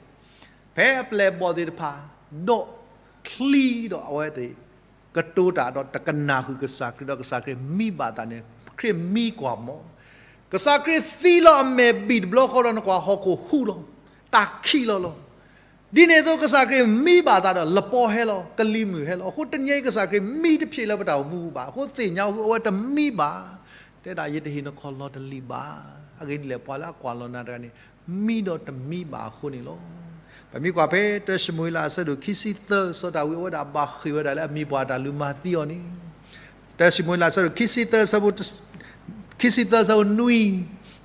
ဖဲအပျဲၢ်အဘီၣ်သ့ၣ်တဖၣ် ဒီးချံဒီးအဝဲသ့ၣ် ကတိၤတၢ်ဒီးတကနၣ်ဃုာ်ကစၢ်ခရံာ် ဒီးကစၢ်ခရံာ်မံဘၣ်သးန့ၣ် ခရံာ်မံကွၢ်မး. ကစၢ်ခရံာ်သံလီၤအမဲာ်ဘံၣ်တဘျီဃီဒီး နကွၢ်ဟီၣ်ခိၣ်ဟူးလီၤ, တၢ်ခံးလီၤလီၤ. ဒ်န့ၣ်အသိး ကစၢ်ခရံာ်မံဘၣ်သးဒီး လပီဟဲလီၤ, ကလံၤမုၢ်ဟဲလီၤ. အဃိတနံၤအံၤ ကစၢ်ခရံာ်မံတဖျ့လၢပတၢ်အိၣ်မူပူၤဘၣ်. အဃိသ့ၣ်ညါအဃိ အဝဲတမံဘၣ်. တဲဒၣ် ယတဟ့ၣ်နခီၣ်လီၤတလံာ်ဘၣ်. အဂ့ၢ်ဒ်လဲၣ်, ပှၤလၢအကွၢ်လီၤနၤတဂၤန့ၣ် မံဒီးတမံဘၣ်အဃိန့ၣ်လီၤ. ပမ့ၢ်ကွၢ်ဖဲတၢၡမူၤအ့လးအဆၢဒိၣ်ခံဆံသၢ စီၤဒၤဝံးအဝဲဒၣ်ဘၣ်ဃ့ၢ်ဝဲဒၣ်လၢအမံၤပှၢ်တၢ်လူၤမၤသံအီၤန့ၣ်, တၢၡမူၤအ့လးအဆၢဒိၣ်ခံဆံသၢ အဆၢဖိ ခံဆံသၢ အဆၢဖိ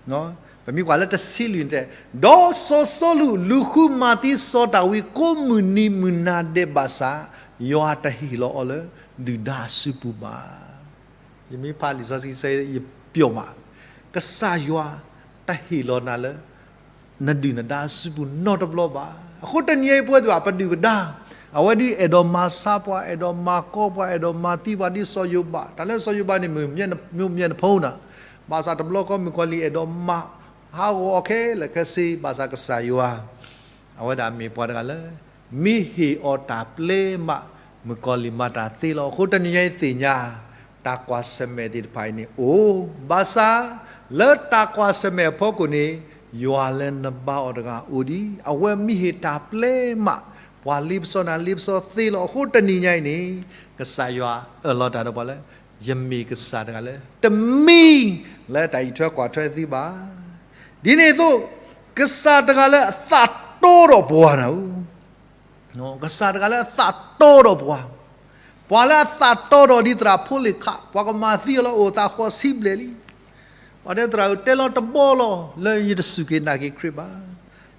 နွံ, ပမ့ၢ်ကွၢ်လၢတဆံလွံၢ်န့ၣ်တဲ, ဒီးစီၤစီလူးလူၤဃုမၤသံစီၤဒၤဝံးကိးမုၢ်နံၤမုၢ်နၤဒဲးဘၣ်ဆၣ်, ယွၤတဟ့ၣ်လီၤအီၤလၢဒုၣ်ဒါအစုပူၤဘၣ်. ယမ့ၢ်ဖးလံာ်စီဆှံဆၢ ယပျီမး, ကစၢ်ယွၤတဟ့ၣ်လီၤနၤလၢ နဒုၣ်နဒါစုပူၤနီတဘျီဘၣ်. အဃိတနံၤအံၤပဝဲသ့ၣ်ဘၣ် ပဒုၣ်ပဒါ, အဝဲဒုးအဲၣ်ဒိးမၤဆါပှၤ, အဲၣ်ဒိးမၤကီပှၤ, အဲၣ်ဒိးမၤသံပှၤဒ်စီၤယိၤဘး. တၢ်လၢစီၤယိၤဘးန့ၣ် မ့ၢ်မ့ၢ်နဖိနၤ, ဘၣ်ဆၣ်တဘျီဃီမုၣ်ကီၤလံၢ်အဲၣ်ဒိးမၤဟးဂီၤအီၤခဲလၢာ်ခဲဆ့, ဘၣ်ဆၣ်ကစၢ်ယွၤ အဝဲဒၣ်မ့ၢ်ပှၤတဂၤလၢ မ့ၢ်ဟ့ၣ်အီၤတၢ်ပျဲမး မုၣ်ကီၤလံၢ်မၤတၢ်သ့လီၤ. အဃိတနံၤညါအံၤသ့ၣ်ညါ တၢ်ကွၢ်ဆၢၣ်မဲာ်သ့ၣ်တဖၣ်အံၤန့ၣ်အိၣ်, ဘၣ်ဆၣ် လၢတၢ်ကွၢ်ဆၢၣ်မဲာ်အဖီခိၣ်န့ၣ် ယွၤလၢနဘါအီၤတဂၤအိၣ်ဒံး, အဝဲမ့ၢ်ဟ့ၣ်တၢ်ပျဲမး ပှၤလ့ပစီနၤလ့ပစီသ့လီၤ. အဃိတနံၤညါအံၤန့ၣ် ကစၢ်ယွၤအၢၣ်လီၤတၢ်ဒီးပှၤလၢ ယမ့ၢ်ကစၢ်တဂၤလၢ တမံလၢတၢ်အံးထွဲကွၢ်ထွဲသုဘၣ်. ဒ်န့ၣ်အသိး ကစၢ်တဂၤလၢအသးတီဒီးပှၤနၤဧၢ, ကစၢ်တဂၤလၢအသးတီဒီးပှၤ, ပှၤလၢအသးတီဒီးဒ်သရၣ်ဖိလ့ၣ်ခး, ပှၤကမၤသံအီၤလီၤ အိၣ်သးဃီဆံဘျဲၣ်လံ. ပှၤတဲသရၣ်ဧၢ တဲလီၤတဘီလီၤ လၢယတစူၢ်က့ၤနာ်က့ၤခရံာ်ဘၣ်.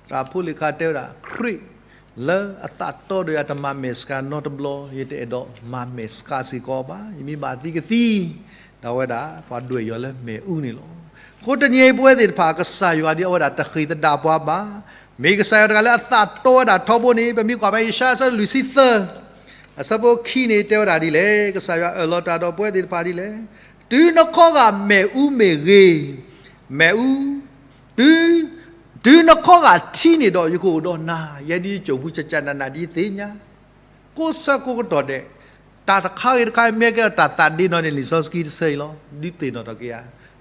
သရၣ်ဖိလ့ၣ်ခးတဲဝဲဒၣ် ခရံာ်လၢအသးတီဒီးယၤတမၤမဲာ်ဆှးနီတဘျီ, ယတအဲၣ်ဒိးမၤမဲာ်ဆှးစ့ၢ်ကီးဘၣ်. ယမ့ၢ်ဘၣ်သံကသံ, ဒီးဝဲဒၣ် ပှၤဒွဲၣ်ယီၤလၢမ့ၣ်အူန့ၣ်လီၤ. အဃိတနံၤအံၤပဝဲသ့ၣ်တဖၣ် ကစၢ်ယွၤဒ်အဝဲဒၣ်တဃ့ၢ်သဒၣ်ပှၤဘၣ်. မ့ၢ်ကစၢ်ယွၤတဂၤလၢအသးတီဝဲဒၣ်ထီဘိန့ၣ် ပမ့ၢ်ကွၢ်ဖဲယၡါယၤအဆၢဒိၣ်လွံၢ်ဆံသၢ အဆၢဖိခံန့ၣ် တဲဝဲဒၣ်ဒ်လဲၣ်, ကစၢ်ယွၤအၢၣ်လီၤတၢ်ဒီးပဝဲသ့ၣ်တဖၣ်ဒ်လဲၣ်. တုၤနခီဂာ်မ့ၣ်အူမ့ၢ်ဂ့ၤ, မ့ၣ်အူ, တုၤ, တုၤနခီဂာ်ထံန့ၣ်ဒီး ယကအိၣ်ဒီးနၤ, ယဲဒ်ယကိာ်ပူၤကကနးနးဒ်ယသ့ၣ်ညါ ကိးဆၢကိးကတီၢ်ဒဲး, တၢ်တခါဂ့ၤတခါ မ့ၢ်ကဲထီၣ်တၢ်သးဒ့နီၢ်န့ၣ် လံာ်စီဆှံတဆၢအံၤလီၤ. ဒုးသ့ၣ်နီၣ်ထီၣ်က့ၤဧါ,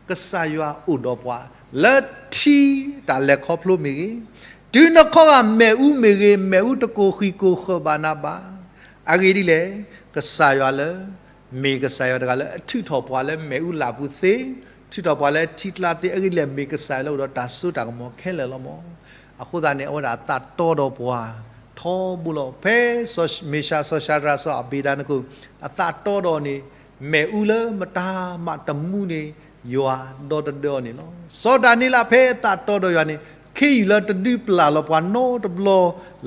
ကစၢ်ယွၤအိၣ်ဒီးပှၤ လၢထံတၢ်လဲၤခီဖျိမ့ၢ်ဂ့ၤ, တုၤနခီဂာ်မ့ၣ်အူမ့ၢ်ဂ့ၤ, မ့ၣ်အူတကိၢ်ဃံကိၢ်ဃၢၤဘၣ်နၤဘၣ်. အဂ့ၢ်ဒ်လဲၣ်, ကစၢ်ယွၤလၢ မ့ၢ်ကစၢ်ယွၤတဂၤလၢအထုးထီၣ်ပှၤလၢမ့ၣ်အူလၢ်ပူၤသ့, ထုးထီၣ်ပှၤလၢထံကျါသ့, အဂ့ၢ်ဒ်လဲၣ် မ့ၢ်ကစၢ်ယွၤလၢအိၣ်ဒီးတၢ်စိတၢ်ကမီၤခဲလၢာ်လီၤမး. အဃိသတးန့ၣ် အဝဲဒၣ်အသးတီဒီးပှၤထီဘိလီၤ. ဖဲစီၤမ့ၤၡး စီၤၡၤဒြး စီၤအဘ့းနကိၤ အသးတီဒီးန့ၣ် မ့ၣ်အူလၢမတၤမးတမူန့ၣ် ယွၤဒီတဒၢအီၤန့ၣ်လီၤ. စီၤဒၤနံးယ့လးဖဲအသးတီဒီးယွၤန့ၣ် ခ့ယုၢ်လၢတဒုးပျၢ်လီၤပှၤနီတဘျီ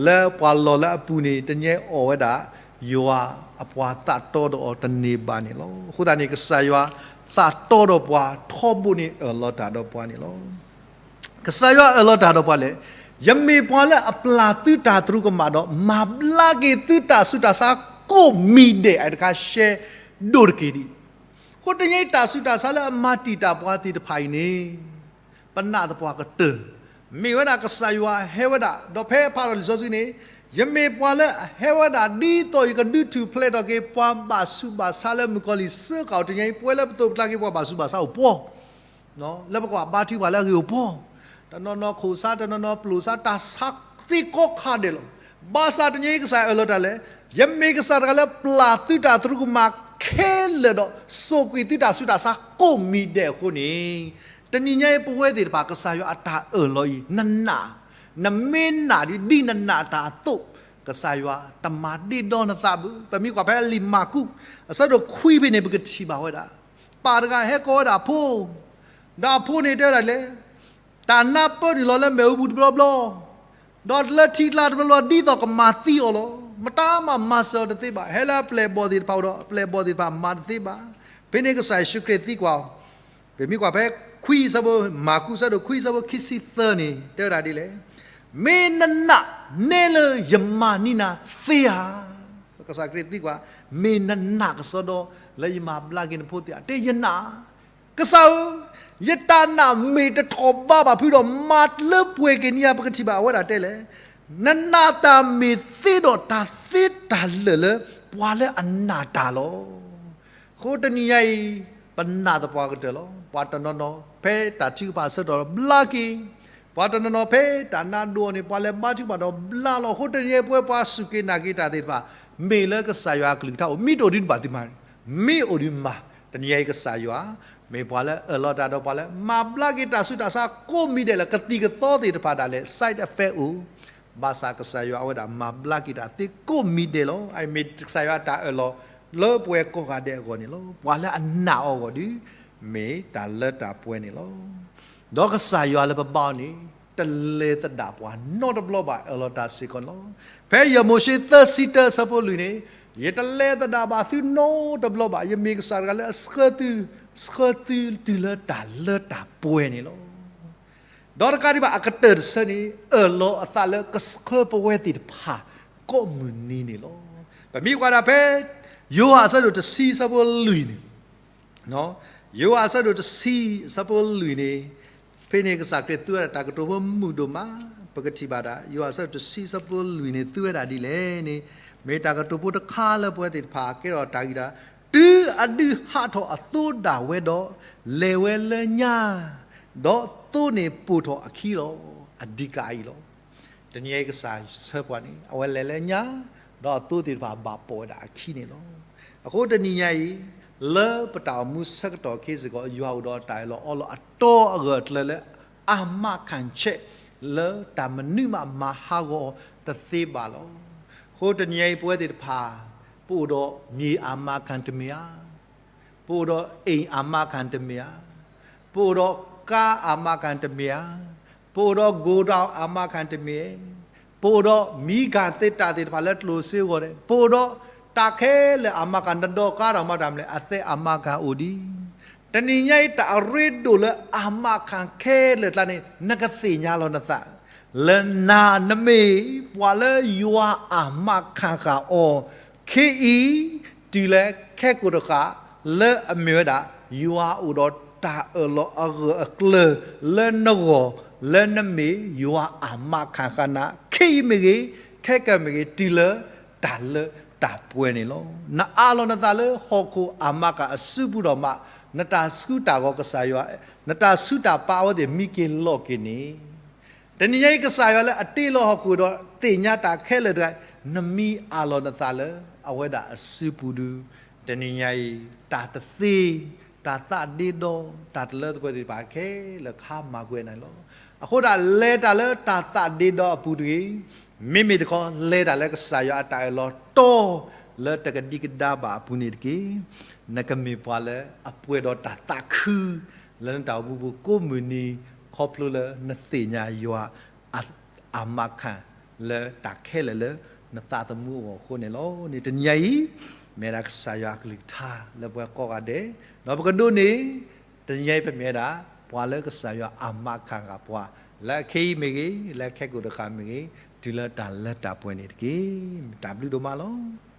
လၢပှၤလီၢ်လၢအပူၤန့ၣ် တညဲအီၣ်ဝဲဒၣ် ယွၤအပှၤသးတီဒီးအီၤတန့ၢ်ဘၣ်န့ၣ်လီၤ. အဃိသတးန့ၣ် ကစၢ်ယွၤသးတီဒီးပှၤထီဘိန့ၣ် အၢၣ်လီၤတၢ်ဒီးပှၤန့ၣ်လီၤ. ကစၢ်ယွၤအၢၣ်လီၤတၢ်ဒီးပှၤလဲၣ်, ယမ့ၢ်ပှၤလၢအပျၢ်သုတၢ်သရူးကမၣ်ဒီး မၤဘျါက့ၤသုတၢ်ဆူးတၢ်ဆါကိးမံၤဒဲး အတခါရှဲဒိၣ်တက့ၢ်ဒံး. အဃိတနံၤအံၤတၢ်ဆူးတၢ်ဆါလၢအမၤတံာ်တာ်ပှၤသ့ၣ်တဖၣ်အံၤန့ၣ် ပနာ်သပှၢ်ကတၢၢ်, မ့ၢ်ဝဲဒၣ်ကစၢ်ယွၤဟဲဝဲဒၣ် ဒီးဖဲဖးထီၣ်လံာ်စီဆှံန့ၣ် ယမ့ၢ်ပှၤလၢအဟဲဝဲဒၣ် ဒ်သိးယကဒုးထူၣ်ဖျဲးထီၣ်က့ၤပှၤဘၣ်ဆူးဘၣ်ဆါလၢမုၣ်ကီၤလံၢ်စၢဃာ်အီၤ. တနံၤအံၤပဝဲလၢပသိးပကျါက့ၤပှၤဘၣ်ဆူးဘၣ်ဆါအိၣ်ပှီၢ် လၢပကဘါထုကဖၣ်လၢအဂ့ၢ်အိၣ်ပှီၢ်, တနီၤနီၤခိၣ်ဆါ တနီၤနီၤပျိၢ်ဆါ တၢ်ဆါသ့ကိးခါဒဲးလီၤ. ဘၣ်ဆၣ်တနံၤအံၤကစၢ်ယွၤအၢၣ်လီၤတၢ်လဲၣ်, ယမ့ၢ်ကစၢ်တဂၤလၢပျၢ်သုတၢ်သရူးကမၣ်ခဲလၢာ်ဒီး စိာ်ကွံာ်သုတၢ်ဆူးတၢ်ဆါကိးမံၤဒဲးအဃိန့ၣ်, တနံၤညါအံၤပဝဲသ့ၣ်တဖၣ် ကစၢ်ယွၤအတၢ်အၢၣ်လီၤအံၤ နနာ်, နမ့ၢ်နာ်ဒ် ဒ်နနာ်တၢ်အသိး ကစၢ်ယွၤတမၤဒ့ဒီနသးဘၣ်. ပမ့ၢ်ကွၢ်ဖဲလံာ်မၢ်ကူး အဆၢဒိၣ်ခွံဖဲန့ၣ် ပကထံၣ်ဘၣ်ဝဲဒၣ် ပၢ်တဂၤဟဲကိးဝဲဒၣ်အဖိ, ဒီးအဖိန့ၣ်တဲဝဲဒၣ်လဲၣ်, တၢ်နါပၢနုာ်လီၤလၢမ့ၣ်အူပူၤတဘျီဘျီ, ဒီးလၢထံကျါတဘျီဘျီ ဒ်သိးကမၤသံအီၤလီၤ. မတၤမၤမၤစၢၤအီၤတသ့ဘၣ်. ဟဲလၢအပျဲၢ်အဘီၣ်သ့ၣ်တဖၣ်အိၣ်ဒီး အပျဲၢ်အဘီၣ်သ့ၣ်တဖၣ်မၤတသ့ဘၣ်. ဖဲန့ၣ်ကစၢ်ယ့ၣ်ၡူးခရံာ်သံကွၢ်အီၤ, ပမ့ၢ်ကွၢ်ဖဲခွံဆၢဖိ, မၢ်ကူးဆၢဒိၣ်ခွံဆၢဖိခံဆံသၢန့ၣ် တဲဝဲဒၣ်ဒ်လဲၣ်, မ့ၢ်နနာ် နဲလၢယမၤန့ၢ်နၤသ့ဧါ. ကစၢ်ခရံာ်သံကွၢ်, မ့ၢ်နနာ်ကစီဒီလၢယမၤဘျါက့ၤနဖိသ့ဧါ. တဲယနာ် ကစၢ်ဧၢ, ယတၢ်နာ်မ့ၢ်တထီၣ်ဘးဘၣ်ဖုဒီး မၤလၢပှဲၤက့ၤန့ၢ်ယၤ. ပကထံၣ်ဘၣ်အဝဲဒၣ်တဲလဲၣ်, နနာ်တၢ်မ့ၢ်သ့ဒီးတၢ်သ့တၢ်လၢာ်လၢပှၤလၢအနာ်တၢ်လီၤ. အဃိတနံၤညါအံၤ ပနာ်သပှၢ်ကတၢၢ်လီၤ. ပှၤတနီၤနီၤဖဲတၢ်ထုကဖၣ်ဆၢကတီၢ်ဘျါက့ၤ, ပှၤတနီၤနီၤဖဲတၢ်နါဒိၣ်အီၤန့ၣ် ပှၤလဲၤဘါထုကဖၣ်ဒီးဘျါလီၤ. အဃိတနံၤညါအံၤ ပဝဲပှၤစူၢ်က့ၤနာ်က့ၤတၢ်သ့ၣ်တဖၣ် မ့ၢ်လၢကစၢ်ယွၤအကလုၢ်ကထါအိၣ် မ့ၢ်တအိၣ်ဒံးတဘၣ်သုမၤ, မ့ၢ်အိၣ်ဒံးမၤ. တနံၤညါအံၤကစၢ်ယွၤ မ့ၢ်ပှၤလၢအၢၣ်လီၤတၢ်ဒီးပှၤလၢ မၤဘျါက့ၤတၢ်ဆူးတၢ်ဆါကိးမံၤဒဲးလၢကသံၣ်ကသီသ့ၣ်တဖၣ်ဒၣ်လဲာ် side effect အိၣ်, ဘၣ်ဆၣ်ကစၢ်ယွၤအဝဲဒၣ်မၤဘျါက့ၤတၢ်သ့ကိးမံၤဒဲးလီၤ. အအံၤမ့ၢ်ကစၢ်ယွၤအတၢ်အၢၣ်လီၤ လၢပှၤကိးဂၤဒဲးအဂီၢ်န့ၣ်လီၤ. ပှၤလၢအနာ်အီၤအဂီၢ်ဒီး မ့ၢ်တၢ်လၢတၢ်ပှဲၤန့ၣ်လီၤ. ဒီးကစၢ်ယွၤလၢပဘါအီၤန့ၣ် တလဲၤသဒၣ်ပှၤနီတဘျီဘၣ် အၢၣ်လီၤတၢ်စ့ၢ်ကီးန့ၣ်လီၤ. ဖဲယဲၢ်မိၤၡ့သၢဆံတၢဆၢဖိလွံၢ်န့ၣ်, ယတလဲၤသဒၣ်ဘၣ်သုနီတဘျီဘၣ်. ယမ့ၢ်ကစၢ်တဂၤလၢအဆှၢသု, ဆှၢသုတုၤလၢတၢ်လၢတၢ်ပှဲၤန့ၣ်လီၤ. ဒီးတကးဒံးဘၣ် အကတၢၢ်တဆၢန့ၣ် အၢၣ်လီၤအသးလၢကဆှၢပဝဲသ့ၣ်တဖၣ် ကိးမုၢ်နံၤန့ၣ်လီၤ. ပမ့ၢ်ကွၢ်ဒၣ်ဖဲ ယိၤဟၣ်အဆၢဒိၣ်တဆံအဆၢဖိလွံၢ်န့ၣ်, ယိၤဟၣ်အဆၢဒိၣ်တဆံအဆၢဖိလွံၢ်န့ၣ်, ဖဲန့ၣ်ကစၢ်ခရံာ်သူဝဲဒၣ်တၢ်ကတိၤဖိမုာ်ဒိၣ်မး, ပကထံၣ်ဘၣ်ဒၣ် ယိၤဟၣ်အဆၢဒိၣ်တဆံအဆၢဖိလွံၢ်န့ၣ် သူဝဲဒၣ်ဒ်လဲၣ်န့ၣ်, မ့ၢ်တၢ်ကတိၤဖိတခါလၢပဝဲသ့ၣ်တဖၣ်ကဲထီၣ်တၢ်ဂံၢ်တၢ် တုၤအဒုးဟးထီၣ်အသိဒၣ်ဝဲဒီး, လဲၤဝဲလၢညါ, ဒီးသိန့ၣ်ပိာ်ထီၣ်အခံလီၤ. အဓိကအံၤလီၤ. တနံၤညါအံၤကစၢ်ဆှၢပှၤန့ၣ် အဝဲလဲၤလၢညါ, ဒီးအသိသ့ၣ်တဖၣ်ဘၣ်ပိာ်ဝဲဒၣ်အခံန့ၣ်လီၤ. အဃိတနံၤညါအံၤ လၢပတၢ်အိၣ်မူဆၢကတီၢ်ခဲအံၤစ့ၢ်ကီး ယွၤအိၣ်ဒီးတၢ်အၢၣ်လီၤအီလီၤအတီအဂၢၢ်အကျၢၤလၢ အမၤခၣ်ဆဲး လၢတၢ်မနုၤမးမၤဟးဂီၤအီၤတသ့ဘၣ်လီၤ. အဃိတနံၤညါအံၤပဝဲသ့ၣ်တဖၣ် ပအိၣ်ဒီးမြေအာမခံတမ့ၢ်ဧါ, ပအိၣ်ဒီးအိမ်အာမခံတမ့ၢ်ဧါ, ပအိၣ်ဒီးကါအာမခံတမ့ၢ်ဧါ, ပအိၣ်ဒီး godown အာမခံတမ့ၢ်ဧါ, ပအိၣ်ဒီးမံကၤသ့ၣ်တၢ်သ့ၣ်တဖၣ်လၢကျိၣ်စ့အဂီၢ်န့ၣ်, ပအိၣ်ဒီးတၢ်ခဲလၢာ်အာမခံ, နဒီကါဒီးမၤတၢ်မနုၤလဲၣ်, အသဲအာမခံအိၣ်ဒံး. တနံၤညါအံၤတၢ်အရ့ဒိၣ်လၢအာမခံခဲလၢာ်ကျါန့ၣ် နကသ့ၣ်ညါလီၤနသး လၢနၤနမ့ၢ်ပှၤလၢယွၤအာမခံဃာ်အီၤ, ခဲအံၤ တုၤလၢခဲကိာ်တဃၣ် လၢအမ့ၢ်ဝဲဒၣ် ယွၤအိၣ်ဒီးတၢ်အၢၣ်လီၤအဂၢၢ်အကျၢၤလၢနဂီၢ်, လၢနမ့ၢ်ယွၤအာမခံဃာ်နၤ ခဲအံၤမ့ၢ်ဂ့ၤ, ခဲကနံၣ်မ့ၢ်ဂ့ၤ, တုၤလၢတၢ်လၢတၢ်ပှဲၤန့ၣ်လီၤ. နအးလီၤနသးလၢဟီၣ်ခိၣ်အာမခံအစုပူၤဒီးမး, နတၢ်ဆူးတၢ်ဂီၤကစၢ်ယွၤ, နတၢ်ဆူးတၢ်ပာ်အဝဲသ့ၣ်မံက့ၤလီၤက့ၤန့ၣ် တနံၤညါအံၤ ကစၢ်ယွၤလၢအတ့လီၤဟီၣ်ခိၣ်ဒီးသ့ၣ်ညါတၢ်ခဲလၢာ်တဂၤ, နမံအးလီၤနသးလၢအဝဲဒၣ်အစုပူၤဒုး, တနံၤညါအံၤ တၢ်တသ့, တၢ်သးဒ့ဒီ, တၢ်တလၢတပှဲၤသ့ၣ်တဖၣ်ခဲလၢာ် ခါမၤကွံာ်နၤလီၤ. အဃိဒၣ်လဲၤတၢ်လၢတၢ်သးဒ့ဒီအပူၤတဂ့ၤ, မ့မ့ၢ်တခီ လဲၤတၢ်လၢကစၢ်ယွၤအတၢ်အၢၣ်လီၤတီလၢတကဒံကဒါဘၣ်အပူၤန့ၣ်တက့ၢ်. နကမ့ၢ်ပှၤလၢအပှဲၤဒီးတၢ်သးခု လၢနတၢ်အိၣ်မူပူၤကိးမုၢ်နံၤ ခီဖျိလၢနသ့ၣ်ညါယွၤ အမၤခၣ်လၢတၢ်ခဲလၢာ်လၢနသးသမူအဂီၢ်အဃိန့ၣ်လီၤ. န့ၣ်တနံၤညါအံၤ မ့ၢ်ဒၣ်ကစၢ်ယွၤအကလုၢ်ကထါလၢပှၤကိးဂၤဒဲး, ဒီးပကဒိးန့ၢ် တနံၤညါအံၤ ပမ့ၢ်ဒၣ်ပှၤလၢကစၢ်ယွၤအမၤခၣ်ဂ့ၤပှၤ လၢအခဲအံၤမ့ၢ်ဂ့ၤ, လၢအခဲကိာ်တဃၣ်မ့ၢ်ဂ့ၤ, တုၤလၢတၢ်လၢတၢ်ပှဲၤန့ၣ်တက့ၢ်. တၢ်ဘျုးဒိၣ်မးလီၤ.